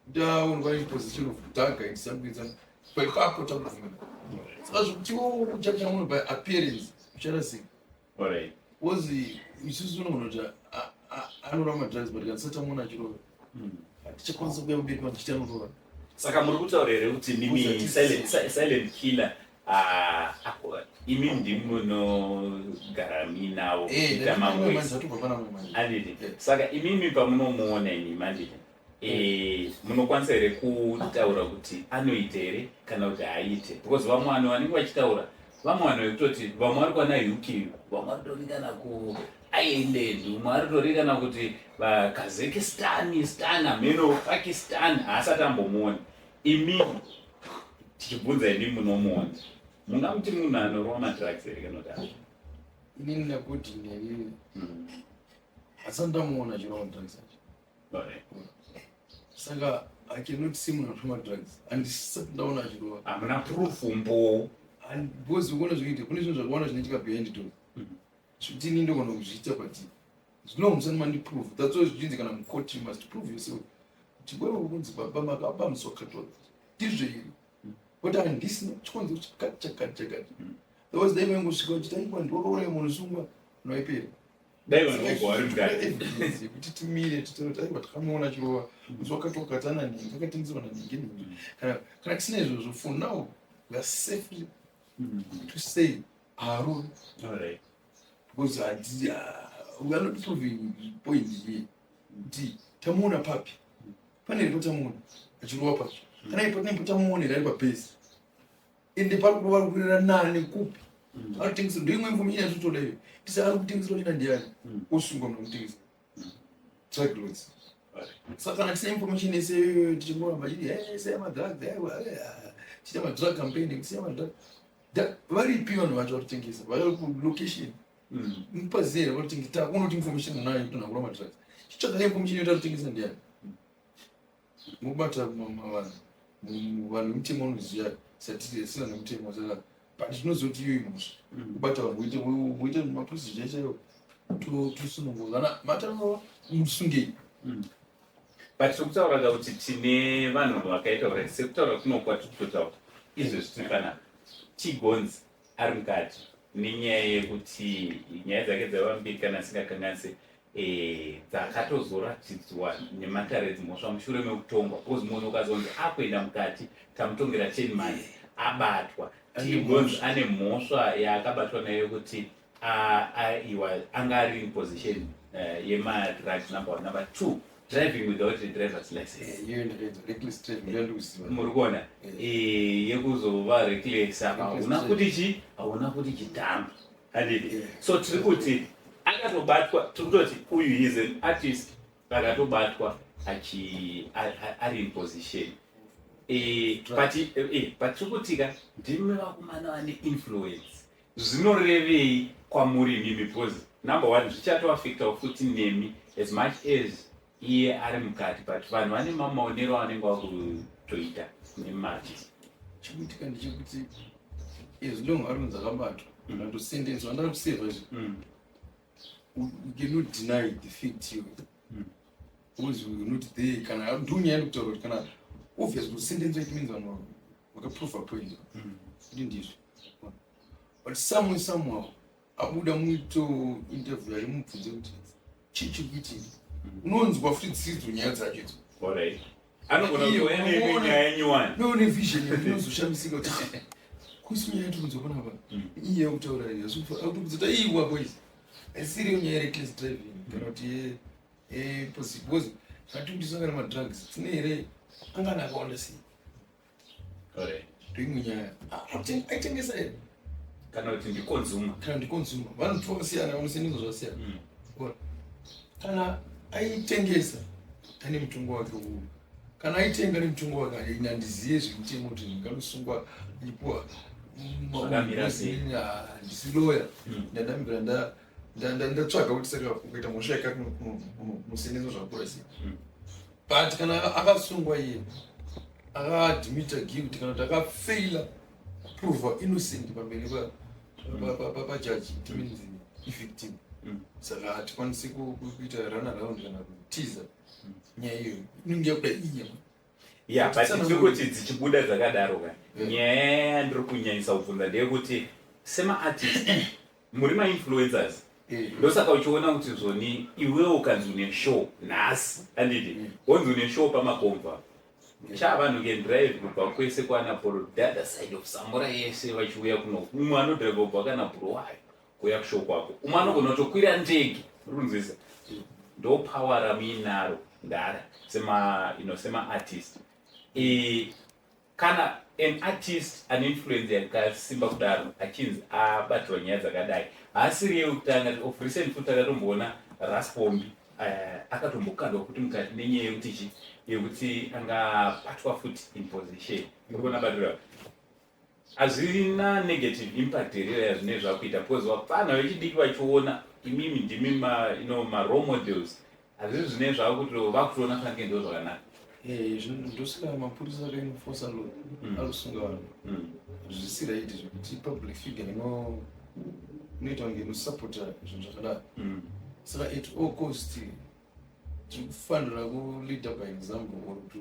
kuti aonekwa in position of dagger and something something, paipapo takubvumira. Saka zvekuti iwo kujaja munhu by appearance, ucharasika. Because isusu unogona kuti anorova madrugs, but kana tisati tamuona achirova, hatichakwanisa kuuya pamberi panhu tichiti anorova. Saka muri kutaura here kuti mimi Silent Killer, ah, imi ndimi munogara muinavo kuita mamwe? Zvatobva pana mwe manje. Anditi? Saka imimi pamunomuona imi manditi, munokwanisa here kutaura kuti anoita here kana kuti haaite? Because vamwe vanhu vanenge vachitaura, vamwe vanhu vekutoti vamwe vari kwana UK, vamwe vari tori kana kuIreland, umwe ari tori kana kuti vaKazakhstan, stan hameno, Pakistan, haasati ambomuona. Imi tichibvunza, imi munomuona, mungamuti munhu anorova madrugs here kana kuti hazvo? Inini nakuti neni asati ndamuona achirova madrugs acho. Saka I cannot see munhu anorova madrugs, handisati ndaona achirova. Hamuna proof mbo? Because ukuona zvinoita, kune zvinhu zvakawanda zvinoitika behind doors zvekuti ini ndogona kuzviita, but zvinomusani mandiprove. That's why zvichinzi kana mucourt, you must prove yourself, kuti wewe unonzi baba makaba musi wakati wakati, ndizvo here? But handisina chikonzero chakati chakati chakati. Otherwise dai vaingosvika vachiti, "Aiwa, ndiwakauraya munhu, sungwa," noipera. Dai vanhu vobva vari mukati. Evidence yekuti timire titaure kuti, "Aiwa, takamuona achirova musi wakati wakati, ana nhingi, akatengeserwa nanhingi nhingi." Kana tisina izvozvo, for now we are safely to say haarovi, because hati we are not proving point here kuti tamuona papi. Pane here patamuona achirova pacho? Kana ipo pane patamuonera ari pabhesi, ende pari kurova, ari kurira nani, kupi arikutengesera? Ndo imwe information yatotoda iyo. Tisi ari kutengesera uchina ndiani, osungwa munhu akutengesa drug lords. Saka kana tisina information yese iyoyo, tichingoramba chiti, "Hey, siya madrugs, tiita madrug campaign, kusiya madrug." Varipi vanhu vacho varikutengesa? Vari kulocation mupaziva here varikutengesa? Takuona kuti information munayo kuti nakura madrugs, chitsvaga information yoti arikutengesa ndiani, mobata vanhu. Vanhu vemutemo vanoziva sina nemutemo. Saka but tinoziva kuti iyo imhosva kubata vanhu, woite maprocedure chaiwo, tosunungura kana matanova, musungei. But tiri kuti tine vanhu vakaita uri sekutaura kuno kwatiri kutotaura izvezvi, tiri panapa, Tigonzi ari mukati nenyaya yekuti nyaya dzake dzaiva mbiri, kana asingakanganise, dzakatozoratidzwa nematare edzimhosva mushure mekutongwa, because munhu ukazonzi akuenda mukati, tamutongera 10 months, abatwa. Tigonzi ane mhosva yaakabatwa nayo yekuti aiwa, anga ari in position yemadrugs, number one. Number two, driving without a driver's license. Iyo ndakainzwa, reckless driving, ndandikuziva. Muri kuona yekuzova reckless apa, hauna kuti chi, hauna kuti chidhambi, handiti? So tiri kuti akatobatwa, tiri kutoti uyu is an artist akatobatwa achi ari in position. But tiri kutika ndimi vakomana vane influence, zvinorevei kwamuri imimi? Because number one, zvichatoafectawo futi nemi as much as iye ari mukati, but vanhu vane mamaonero avanenge vakutoita nemaartist. Chikuitika ndechekuti as long ari kunzi akabatwa andosendenswa, andari kusevha izvi, we cannot deny the fact iyo, because we were not there. Kana ndonyaya ndikutaura kuti kana obvious kusendenswa, it means vanhu vakaprova point kuti ndizvo. But somewhere, somehow abuda muito interview ari mubvunze kuti chii chiri kuitika, unonzwa futi dzisidzo nyaya dzacho idzo. Alright, anogona kuuya nenyaya nyuwani. No, nevision inozoshamisika kuti kusi nyaya yatikunzwa panapa inyaya yekutaura akutobvunza kuti, "Aiwa boys, haisiriyo nyaya yereckless driving kana kuti because kana madrugs tine here, angana akawanda sei?" Ndoimwe nyaya. Aitengesa here? Kana kuti ndiconsumer? Kana ndiconsumer, vanhu vakasiyana, vanosiyaniso zvakasiyana. Kana aitengesa ane mutongo wake uyu, kana aitenga nemutongo wake, ini handiziye zvemutemo kuti ndinganosungwa achipuwa. Zvakamira sei? Handisi loya. Ndandambira ndatsvaga kuti saka ukaita mhosva yakati unosendeso zvakakura sei. But kana akasungwa iye akaadmita guilt, kana kuti akafeila kuprova innocent pamberi pajaji, it means ivictim. Saka hatikwanisi kuita run around kana kutiza nyaya iyoyo, inenge yakuda inyama. Ya, but tiri kuti dzichibuda dzakadaro ka, nyaya yandiri kunyanyisa kubvunza ndeyekuti semaartist muri mainfluencers. Ndosaka uchiona kuti zvoni iwewo ukanzi une show nhasi, anditi, wonzi une show pamakomva sha, vanhu can drive kubva kwese kwana Poro, the other side of Samora yese, vachiuya kuno. Umwe anodrive kubva kana Bhuruwayo kuuya kushow kwako, umwe anogona kutokwira ndege. Uri kunzwisa? Ndo power ramuinaro ndara sema you know, semaartist. Kana an artist ane influence yakasimba kudaro achinzi abatirwa nyaya dzakadai, haasiri yekutanga. Of recent futi takatomboona Ras Pombi akatombokandwa futi mukati nenyaya yekuti chi yekuti angabatwa futi in position. Uri kuona batirwa hazvina negative impact here yazvinenge zvakuita? Because vapfana vechidiki vachiona imimi ndimi ma, you know, ma-role models, hazvisi zvinenge zvakuti vakutoona fanike ndo zvakanaka? Ndosaka mapurisa akaenforca law, ari kusunga vanhu. Zvisi right zvekuti public figure inoita kunge inosapota zvinhu zvakadaro. Saka at all cost tiri kufanira kuleader by example or to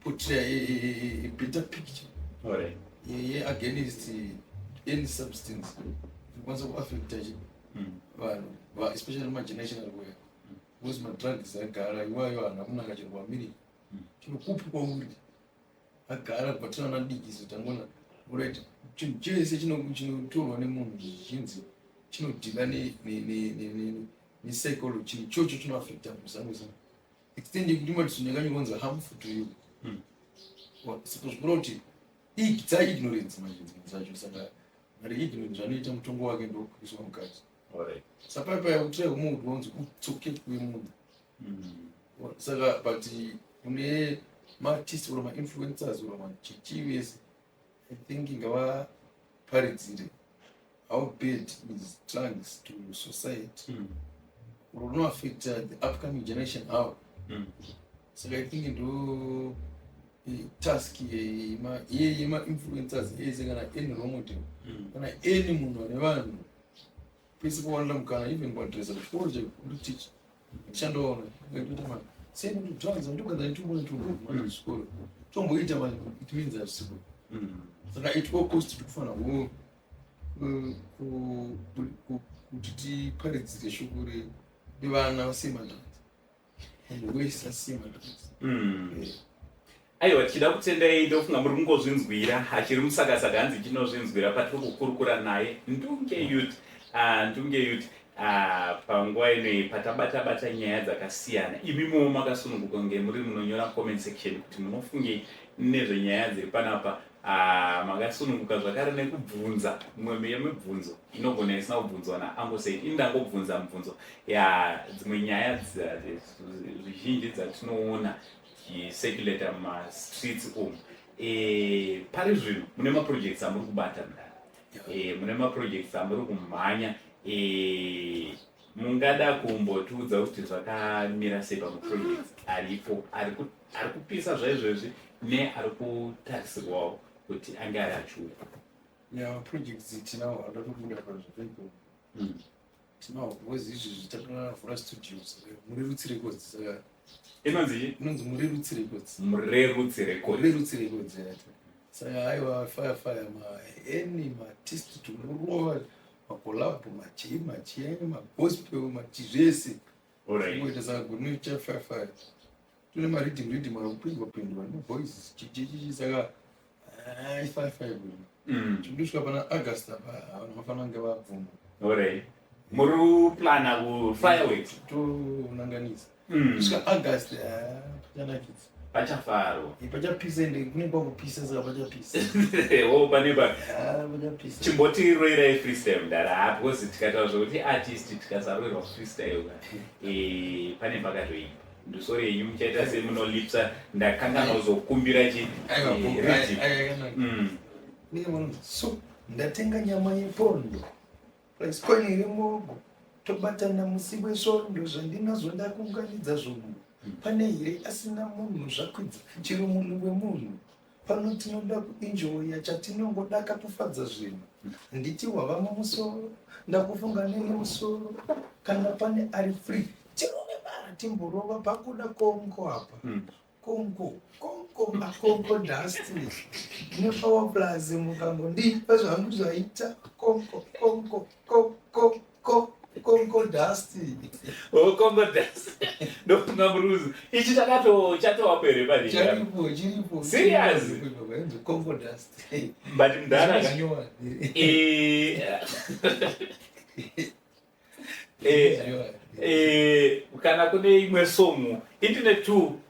kuportray a better picture ye-against any substance inokwanisa kuaffecta chi vanhu, especially mageneration ari kuuya, because madrugs agara iwayo haana kunaka. Chero kuAmerica, chero kupi kwauri, agara kubva tiri vana diki. So tangona, right, chinhu chese chinotorwa nemunhu zvichinzi chinodeala nepsychology, chinhu ichocho chinoaffecta musango extent yekuti madisoni yakanyorwa kunzi harmful to you. Saka zvikureva kuti dzaignorance manje dzimwe dzacho. Saka mari ignorance zvanoita, mutongo wake ndokuiswa mukati. Saka paipai kutirai kumuudwa kunzi utsoke kuve munhu. Saka but kune maartist or mainfluencers or machichi vese, I think ngavaparidzire how bad is drugs to society or unoaffecta the upcoming generation how. Saka I think ndo task yemainfluencers ese, kana any role model, kana any munhu ane vanhu pese pawanira mukana, even kuadresa kuchikoro chekuri teacher tichandoona kuita sei kuti drugs ndokwanza nditumbo netumbo chikoro tomboita manje, it means hazvisiko. Saka at all cost tikufanira kuti tiparidzire shoko revana vasiye madrugs, munhu wese asiye madrugs. Aiwa, tichida kutendai. Ndofunga muri kungozvinzwira, achiri musakasaka hanzi chinozvinzwira patiri kukurukura naye Ndunge Yut. Ndunge Yut, panguva inoyi patabata-bata nyaya dzakasiyana, imimowo makasununguka kunge muri munonyora comment section kuti munofungei nezvenyaya dziri panapa. Makasununguka zvakare nekubvunza mimwe yemibvunzo inogona isina kubvunzwa naAngosaid. Ini ndangobvunza mubvunzo ya dzimwe nyaya zvizhinji dzatinoona dzicirculata mumastreets umu. Pari zvino mune maprojects amuri kubata mudara, mune maprojects amuri kumhanya. Mungada kumbotiudza kuti zvakamira sei pamaprojects aripo ari kupisa zvaizvezvi neari kutarisirwawo kuti ange ari achiuya? Ya, maprojects tinawo adatobuda pazvakaiko. Tinawo because izvezvi takavhura studio, saka Murerutsi Records. Saka Inonzi? Inonzi Murerutsi Records. Murerutsi Records. Murerutsi Records yati. Saka aiwa, fire fire, ma any maartist tinorova macollabo, machii machii, magospel, machi zvese. Ngoita saka kunoita fire fire, tune mariddim riddim ari kupindwa pindwa neboys chichichichi. Saka ai, fire fire bwino. Chikundosvika pana August apa, vanhu vafanira kunge vabvuma. Alright, muri kuplana ku fireworks. Tonanganisa kusvika August, pachanakidza. Pachafarwa. Pachapisa, ende kunenge kwakupisa, saka pachapisa. O, pane pa Ah, pachapisa. Chimbotiroirai freestyle mudara, because tikataura zvokuti artist tikasaroirwa freestyle ka, pane pakatoipa. Ndosori yenyu muchaita semunolipsa, ndakanga nozokumbira chi Aiwa, rhythm. Aiwa, nenge vanonzi so ndatenga nyama yepondo, price coin iri mogo, tobatana musi wesvondo, zvandinazvo ndakunganidza zvombo, pane here asina munhu, zvakwidza chero munhu wemunhu pano, tinoda kuenjoya, chatinongoda kufadza zvinhu, handiti wava mumusoro, ndakufunga nene musoro, kana pane ari free tirove bara, timborova pakuda konko apa. Konko konko makonko dust nepower plus, mukangondipa zvangu zvaita konko konko konko. Congo dust. Oh, Congo dust. Ndofunga muruzi. Ichi chakato chatowapo here pane? Chiripo, chiripo. Serious? Inzi Congo dust. But mudhara ka- Zvinyowani. Zvinyowani. Kana kune imwe song, indine two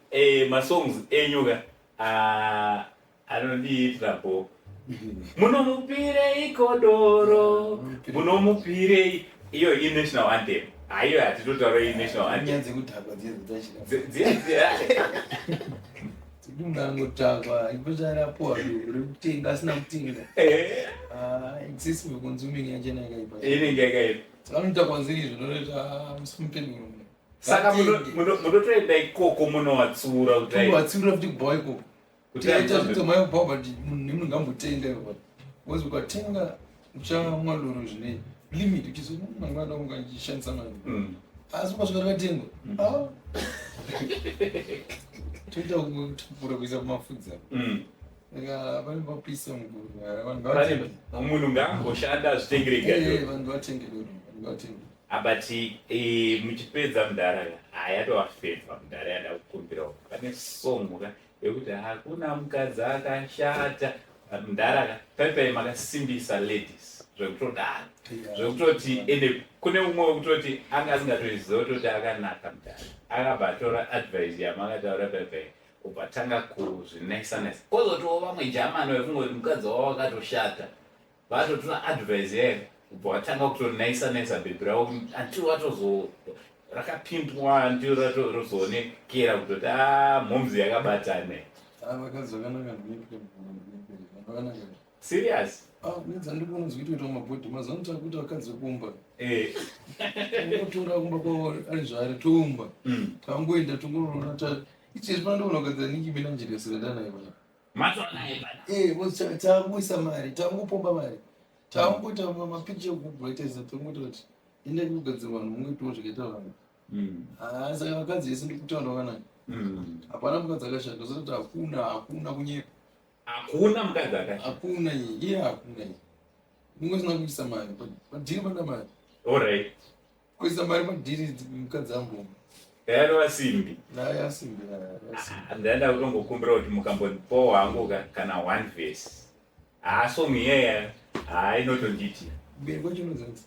masongs enyu ka, ah, anondiitira bho. Munomupirei doro? Munomupirei? Iyo i-national anthem. Haiyo, hatitotaura i-national anthem. Nyaya dzekudhakwa dziye dzatachira. Dziya. Dzekuti munhu angodhakwa ipo chaarapuwa doro rekutenga asina kutenga. Ah, excessive consuming yachena yakaipa. Inenge yakaipa. Saka anoita nziri izvo ndotoita musi mupenyu. Saka munotoenda ikoko munovatsiura kuti Watsiura futi kubhawa ikoko. Kuti Tiaita zvitoma yekubhawa, but munhu nemunhu ngambotenga ipapo. Because ukatenga uchamwa doro zvine limit, uchizo mangwana unga uchishandisa mari. Asi ukasvika rakatengwa, ah, toita kutapura kuisa kumafudzi apo. Saka pane papisa mukuru, vanhu ngavatenge. Munhu ngaangoshanda azvitengere Eh, vanhu ngavatenge doro, vanhu ngavatenge. But muchipedza, mudhara, hayatova favor mudhara yada kukumbirawo, pane song ka yekuti hakuna mukadzi akashata. Mudhara ka, paipai makasimbisa ladies zvekutodaro, zvekutoti ende kune umwe wekutoti anga asingatoziva kutoti akanaka, mudhara, akabva atora advice yamakataura paipai, ubva tanga kuzvinaisa naisa. Kwozotiwo vamwe jamani vekungoti mukadzi wavo akatoshata, vatotora advice yayo, ubva watanga kutonaisa naisa bhebhi ravo until watozo rakapimpwa, until rozoonekera kutoti a mhomzi yakabatana. Ah, vakadzi vakanaka, ndinepere, vanhu vakanaka. Serious? Ah, nedzandikuona zvikutoita mumabhodhi mazuva ano, takuita vakadzi vekuumba. Ungotora kumba kwavo ari zvaari, toumba. Tangoenda tongoroona ichezvi pano, ndoona kugadzira Nicki Minaj ndanayo pana. Matonaye pana. Eh, takuisa mari, tangopomba mari, tangoita mapicture ekuadvertisa, tongoita kuti enda kugadzira vanhu, mungoitawo zvakaita vanhu. Ah, saka vakadzi vese ndikutaura vakanaka. Hapana mukadzi akashata, usati hakuna, hakuna, kunyepa. Hakuna mukadzi akashata. Hakuna iyi, iye hakuna iyi, unenge usina kuisa mari padhiri, pana mari. Kuisa mari padhiri, mukadzi amboma. Yarova simbi. Yasimbi, yasimbi. Ndaenda kutongokumbira kuti mukambondipawo hangu kana one verse. Haa, song iyaya haa, inotonditi. Mberi kwacho inozanzi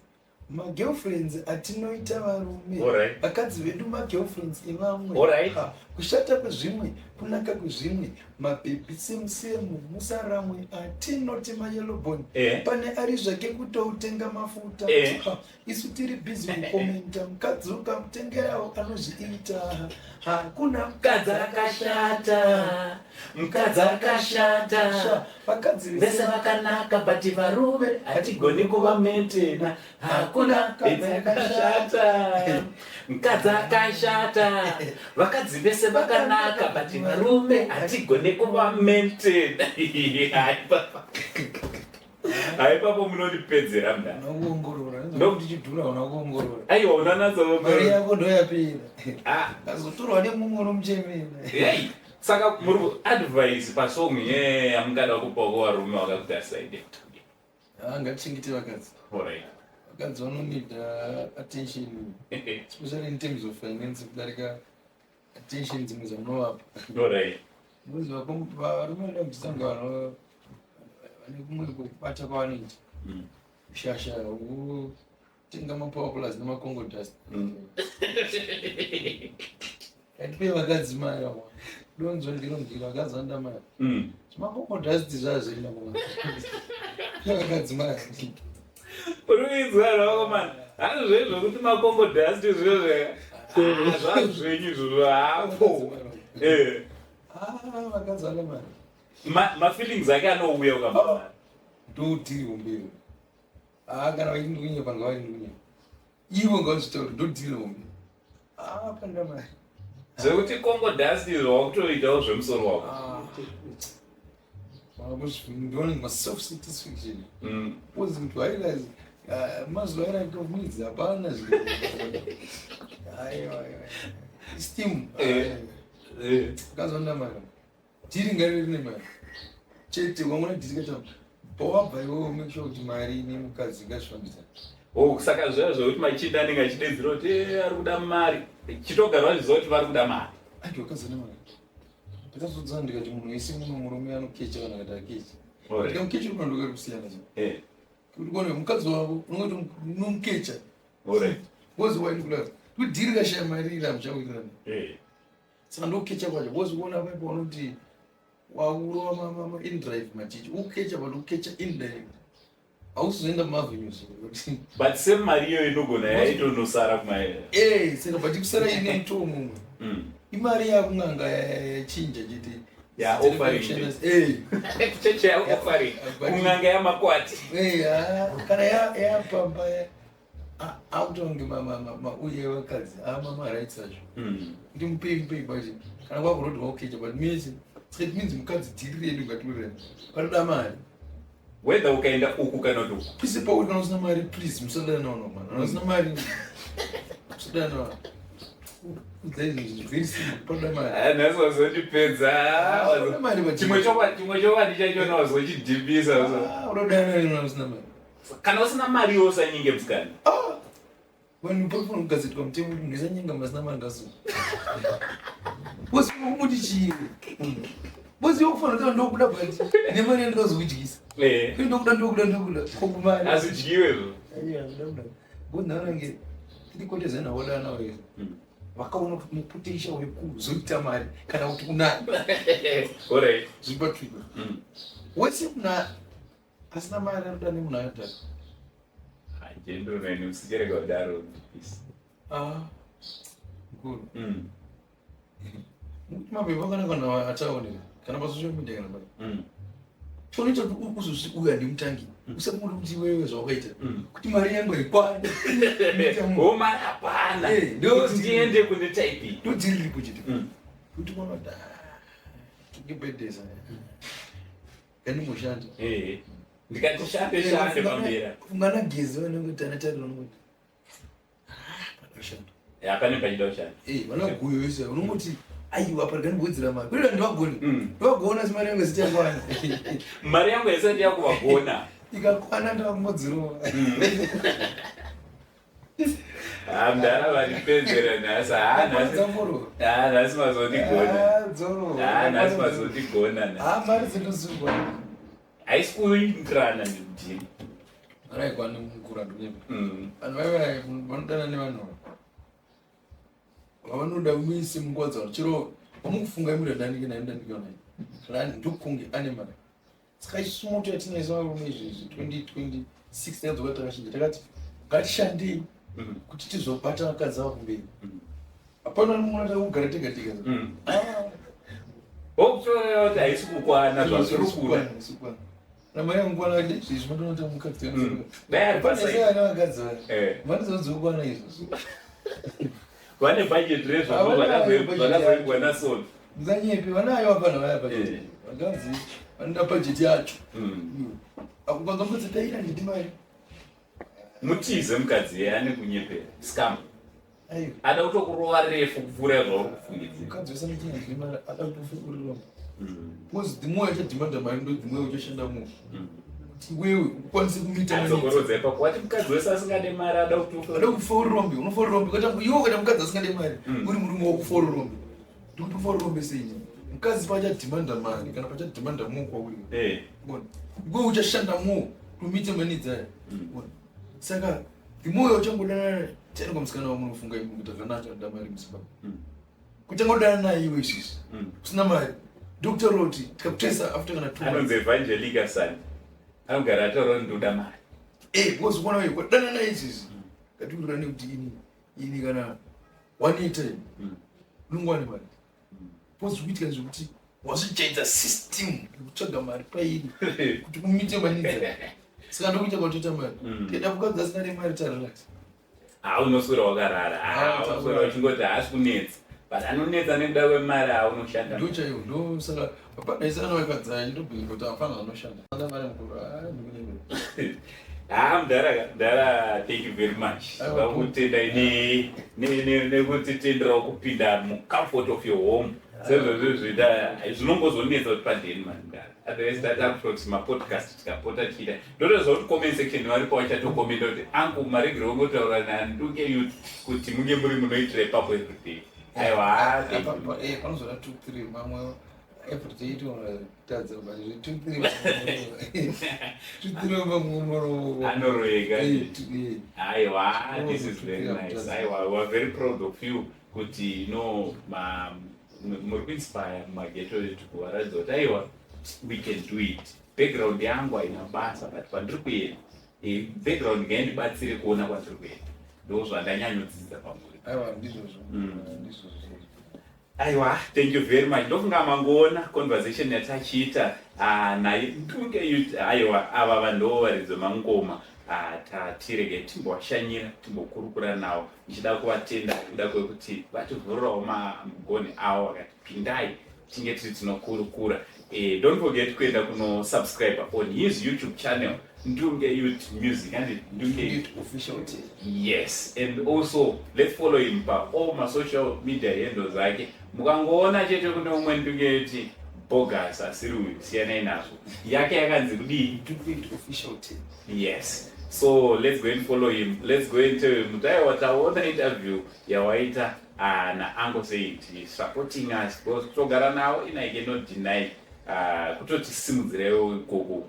magirlfriends atinoita varume, vakadzi vedu magirlfriends evamwe. Ha, kushata kwezvimwe, kunaka kwezvimwe, mabhebhi semusemu, musaramwe atinoti mayellowbone. Pane ari zvake kutoutenga mafuta. Ha, isu tiri busy kukomenta, mukadzi ukamutengerawo anozviita. Hakuna mukadzi akashata, mukadzi akashata. Sha, vakadzi vese vakanaka, but varume hatigoni kuvamaintaina. Hakuna mukadzi akashata, mukadzi akashata. Vakadzi vese vakanaka, but varume hatigoni kuvamaintaina. Haipapo munondipedzera, mudhara. Unakuongorora ndichidhura, unakuongorora. Aiwa, unanatsa. Mari yako ndoyapera. Ah. Azotorwa nemumwe unomuchemera. Hey, saka muri advice pasong yamungada kupa kuvarume vakakuti Ah, ngatichengete vakadzi. Vakadzi vanonida attention, especially in terms of finance, kudarika attention dzimwe dzamunovapa. Because varume vanoda kudzisanga vanhu vane kumwe kubata kwavanoita. Shasha kutenga mapower plus nemacongo dust. Ngatipei vakadzi mari avo. Donzvo ndiro vakadzi vanoda mari. Zvimacongo dust zvazvina vakadzi mari. Uri kuinzwa rako mani, hanzi zvezvokuti macongo dust zvezve zvazvenyu izvozvo hapo. Ah, vakadzi vane mari. Mafeelings ake anouya ukamba. Ndodhiri hombe. Ah, kana vachindikunya panga vachindikunya. Ivo ngavazvitaure, ndodhiri hombe. Ah, panda mari. Zvekuti congo dust izvo wakutoitawo zvemusoro wako. Ndiona maself satisfaction. Because kuti warealize mazuva era needs hapana zviro. Aiwa, aiwa. Steam. Vakazonda mari. Dhiri ngarive rine mari. Chete wamuna dhiri kachama. Pawabva iwewe, make sure kuti mari nemukadzi ngazvifambidzane. Oh, saka zviya zvekuti machinda anenge achidedzera kuti eh, ari kuda mari, chitogara vachiziva kuti vari kuda mari. Aiti wakazana mari. Ndakazodzana ndikati munhu wese muno murume anokecha kana kuti akecha. Ndikamukecha kuna ndokari kusiyana so. Eh. Kuti kone mukadzi wako unongoti unomukecha. Alright. Wozi waini kudaro. Kudhiri kashaya mari ira muchawirirana. Eh. Saka ndokecha kwacho. Wozi kuona paipo unoti wakurova mama indrive machichi. Ukecha but ukecha indirect. Hausizoenda mumavenues. But same mari iyoyo inogona yaitonosara kuma Eh, saka but kusara ine mutoo mumwe. Imari yakun'anga yachinja chete. Ya, offering. Eh. Cheche ya offering. Kun'anga yamakwati. Eh, ah, kana yapamba akutonge mauye vakadzi ama rights acho. Kuti mupei mupei bachi. Kana kwakurodwa ukecha but mese it means mukadzi dhiri redu ngatiwirirane. Panoda mari. Whether ukaenda uku kana kuti uku. Pise pauri kana usina mari please musadana nawo mwana. Kana usina mari musadana nawo. Nhasi wazondipedza. Chimwe chokwadi chachona wazochidhibisa. Kana usina mari iwe usanyinge musikana. Vanhu panofanira kugadzirwa mutemo kuti munhu usanyenga masina mari ngasu. Bosi umuti chii? Bosi yokufanira kuti ndokuda but nemari yandinozokudyisa. Eh. Ndokuda ndokuda ndokuda kokumari. Azvidyiwe zvo. Aiwa ndokuda. Ngonaona nge tiri koteza nawo dana wewe. Vakaona kuti mupotential wekuzoita mari kana kuti unayo. Alright. Zviri paTwitter. Wese munhu asina mari anoda nemunhu anodhaka. Gentleman, usicherega kudaro. Ah. Mukuru. Mukuti mapepa akanaka kana achaoneka kana pasocial media kana pari. Chonoita kuti uzozvi uyu handimutangi. Usafunga kuti iwewe zvawakaita. Kuti mari yangu haikwani. Oh, mari hapana. Eh, Kuti ndiende kune type. Ndodhiri riripo chete. Kuti unoona kuti ndibhedhesa. Ngandimboshanda. Eh. Ndikati shande shande pambera. Kungana gezi vanongoti ana tariro vanongoti. Panoshanda. Ya pane pachida kushanda. Eh, vana guyo vese unongoti aiwa pari ngandimbodzira mari. Kwete ndivagoni. Ndivagona asi mari yangu isati yakwana. Mari yangu isati yakuvagona. Ikakwana ndavakumbodzirova. Ah, mdara varipedzera nhasi. Ah, nhasi. Dzamborova. Ah, nhasi mazondigona. Ah, dzorova. Ah, nhasi mazondigona nhasi. Ah, mari dzinosungwa. Haisi kuindirana ndini. Mari haikwani mukura ndonyepa. Vanhu vaiva vanodana nevanhu ava. Vanoda muise munguva dzavo chero vamukufunga imuri danike naye mudanike naye. Kana ndokunge ane mari. Saka isu moto yatinaisa varume izvezvi 2026 takadzoka takachinja takati ngatishandei kuti tizobata vakadzi ava kumberi. Hapana mumwe anoda kugara tega tega. Wokutoreva kuti haisi kukwana zvazviri kuda. Kana mari yangu kwana izvi zvinotoita mukadzi Dai ari Pane pasai. sei ana vakadzi vaya. Eh. Mari dzokwana izvozvo. Vane budget rezvozvo Havana budget zvakazoigwa nasoni. Musanyepe vanayo vapana vaya budget. Eh. Vakadzi vanoda budget yacho. Akukanza mukadzi taira ndidi mari. Mutize mukadzi iye ane kunyepera. Scam. Aiwa. Ada kutokurova refu kupfuura zvauri kufungidzira. Mukadzi wese anoti ndidi mari ada kutofukurira. Because the more uchadhimanda mari ndo the more uchashanda more. Kuti iwewe ukwanise kumita mari. Adzokorodza ipapo wati mukadzi wese asingade mari ada kutofa. Ada kufa uri rombe, unofa uri rombe. Ukati iwe ukaita mukadzi asingade mari, uri murume wakufa uri rombe. Ndikuti ufa uri rombe sei? Mukadzi pachadhimanda mari kana pachadhimanda more kwauri. Eh. Bona. Iwewe uchashanda more to meet mari dzaya. Bona. Saka the more uchangodana tena kwa musikana wamunofunga imi kuti akanaka anoda mari muZimbabwe. Kuchangodana naye iwe izvizvi. Usina mari. Dr. Roti tikakutesa after kana 2 months. Anonzi Evangelica Sandi. Anogara ataura kuti ndoda mari. Eh, because ukaona wewe kudana naye izvizvi. Ngatiwirirane kuti ini kana 1 year time. Unongwana mari. Because zvikuitika ndezvekuti wazvijaidza system yekutsvaga mari pairi kuti umite mari idzi. Saka ndokuita kwatoita mari. Tikaita mukadzi asina nemari tarelax. Ah, unoswera wakarara. Ah, Ah, unoswera uchingoti haasi kunetsa. But anonetsa nekuda kwemari aunoshanda. Ndo chaiwo, ndo saka hapana isi ana vakadzi aya ndobhilivha kuti hapana anoshanda. Ana mari mukuru, ah, ndikunyengera. Ah, mdara, mdara, thank you very much. Aiwa, Vakutendai nekutitenderawo kupinda mucomfort of your home. Sezvozvo zvinoita, zvinongozonetsa kuti padeni mandara. Otherwise tatakutoti mapodcast tikapota tichiita, ndotoziva kuti comment section varipo vachatokomenda kuti, "Uncle, maregero ongotaura naNdunge Youth kuti munge muri munoitira ipapo everyday." Aiwa, thank you. Panozoda two three mamwe everyday tonatadza, but zve two three, two three mamwe. Anoroeka. Aiwa, this is very nice. Aiwa, we are very proud of you kuti ma muri kuinspire mumageto edu, kuvaratidza kuti aiwa, we can do it. Background yangu haina basa, but kwandiri kuenda, background ngaindibatsire kuona kwandiri kuenda. Ndo zvandanyanyodzidza pamuri. Aiwa, ndizvozvo. Ndizvozvo. Aiwa, thank you very much. Ndofunga mangoona conversation yatachiita naye Ndunge Youth. Aiwa, ava vanhu varidzi vemangoma. Tatirege timbovashanyira, timbokurukura navo, ndichida kuvatenda kuda kwekuti vativhurirawo magoni avo, vakati pindai tinge tiri tinokurukura. Don't forget kuenda kunosubscribe on his YouTube channel, Ndunge Youth Music and Ndunge Youth Official Team. Yes, and also let's follow him pa all masocial media handles ake. Mukangoona chete kune umwe Ndunge Youth bogus asiri uyu, siyanai nazvo. Yake yakanzi kudii? Ndunge Youth Official Team. Yes, so let's go and follow him. Let's go and tell him kuti aiwa, taona interview yawaita naUncle Saint supporting us, because togara nawo in, I cannot deny kutotisimudzirewo ikoko.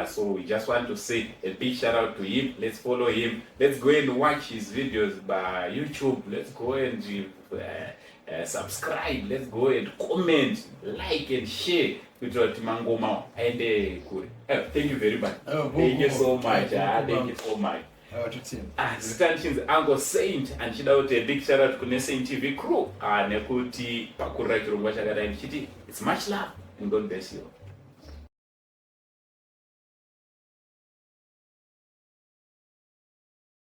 So we just want to say a big shout out to him. Let's follow him. Let's go and watch his videos by YouTube. Let's go and subscribe. Let's go and comment, like and share kuitira kuti mangoma aende kure. Thank you very much. Oh, Thank you so much. Oh, Ah, thank you so much. Aiwa, totenda. Ah, zita ndichinzi Uncle Saint. Andichida kuti a big shout out kune Saint TV crew nekuti pakurira chirongwa chakadai. Ndichiti it's much love and God bless you.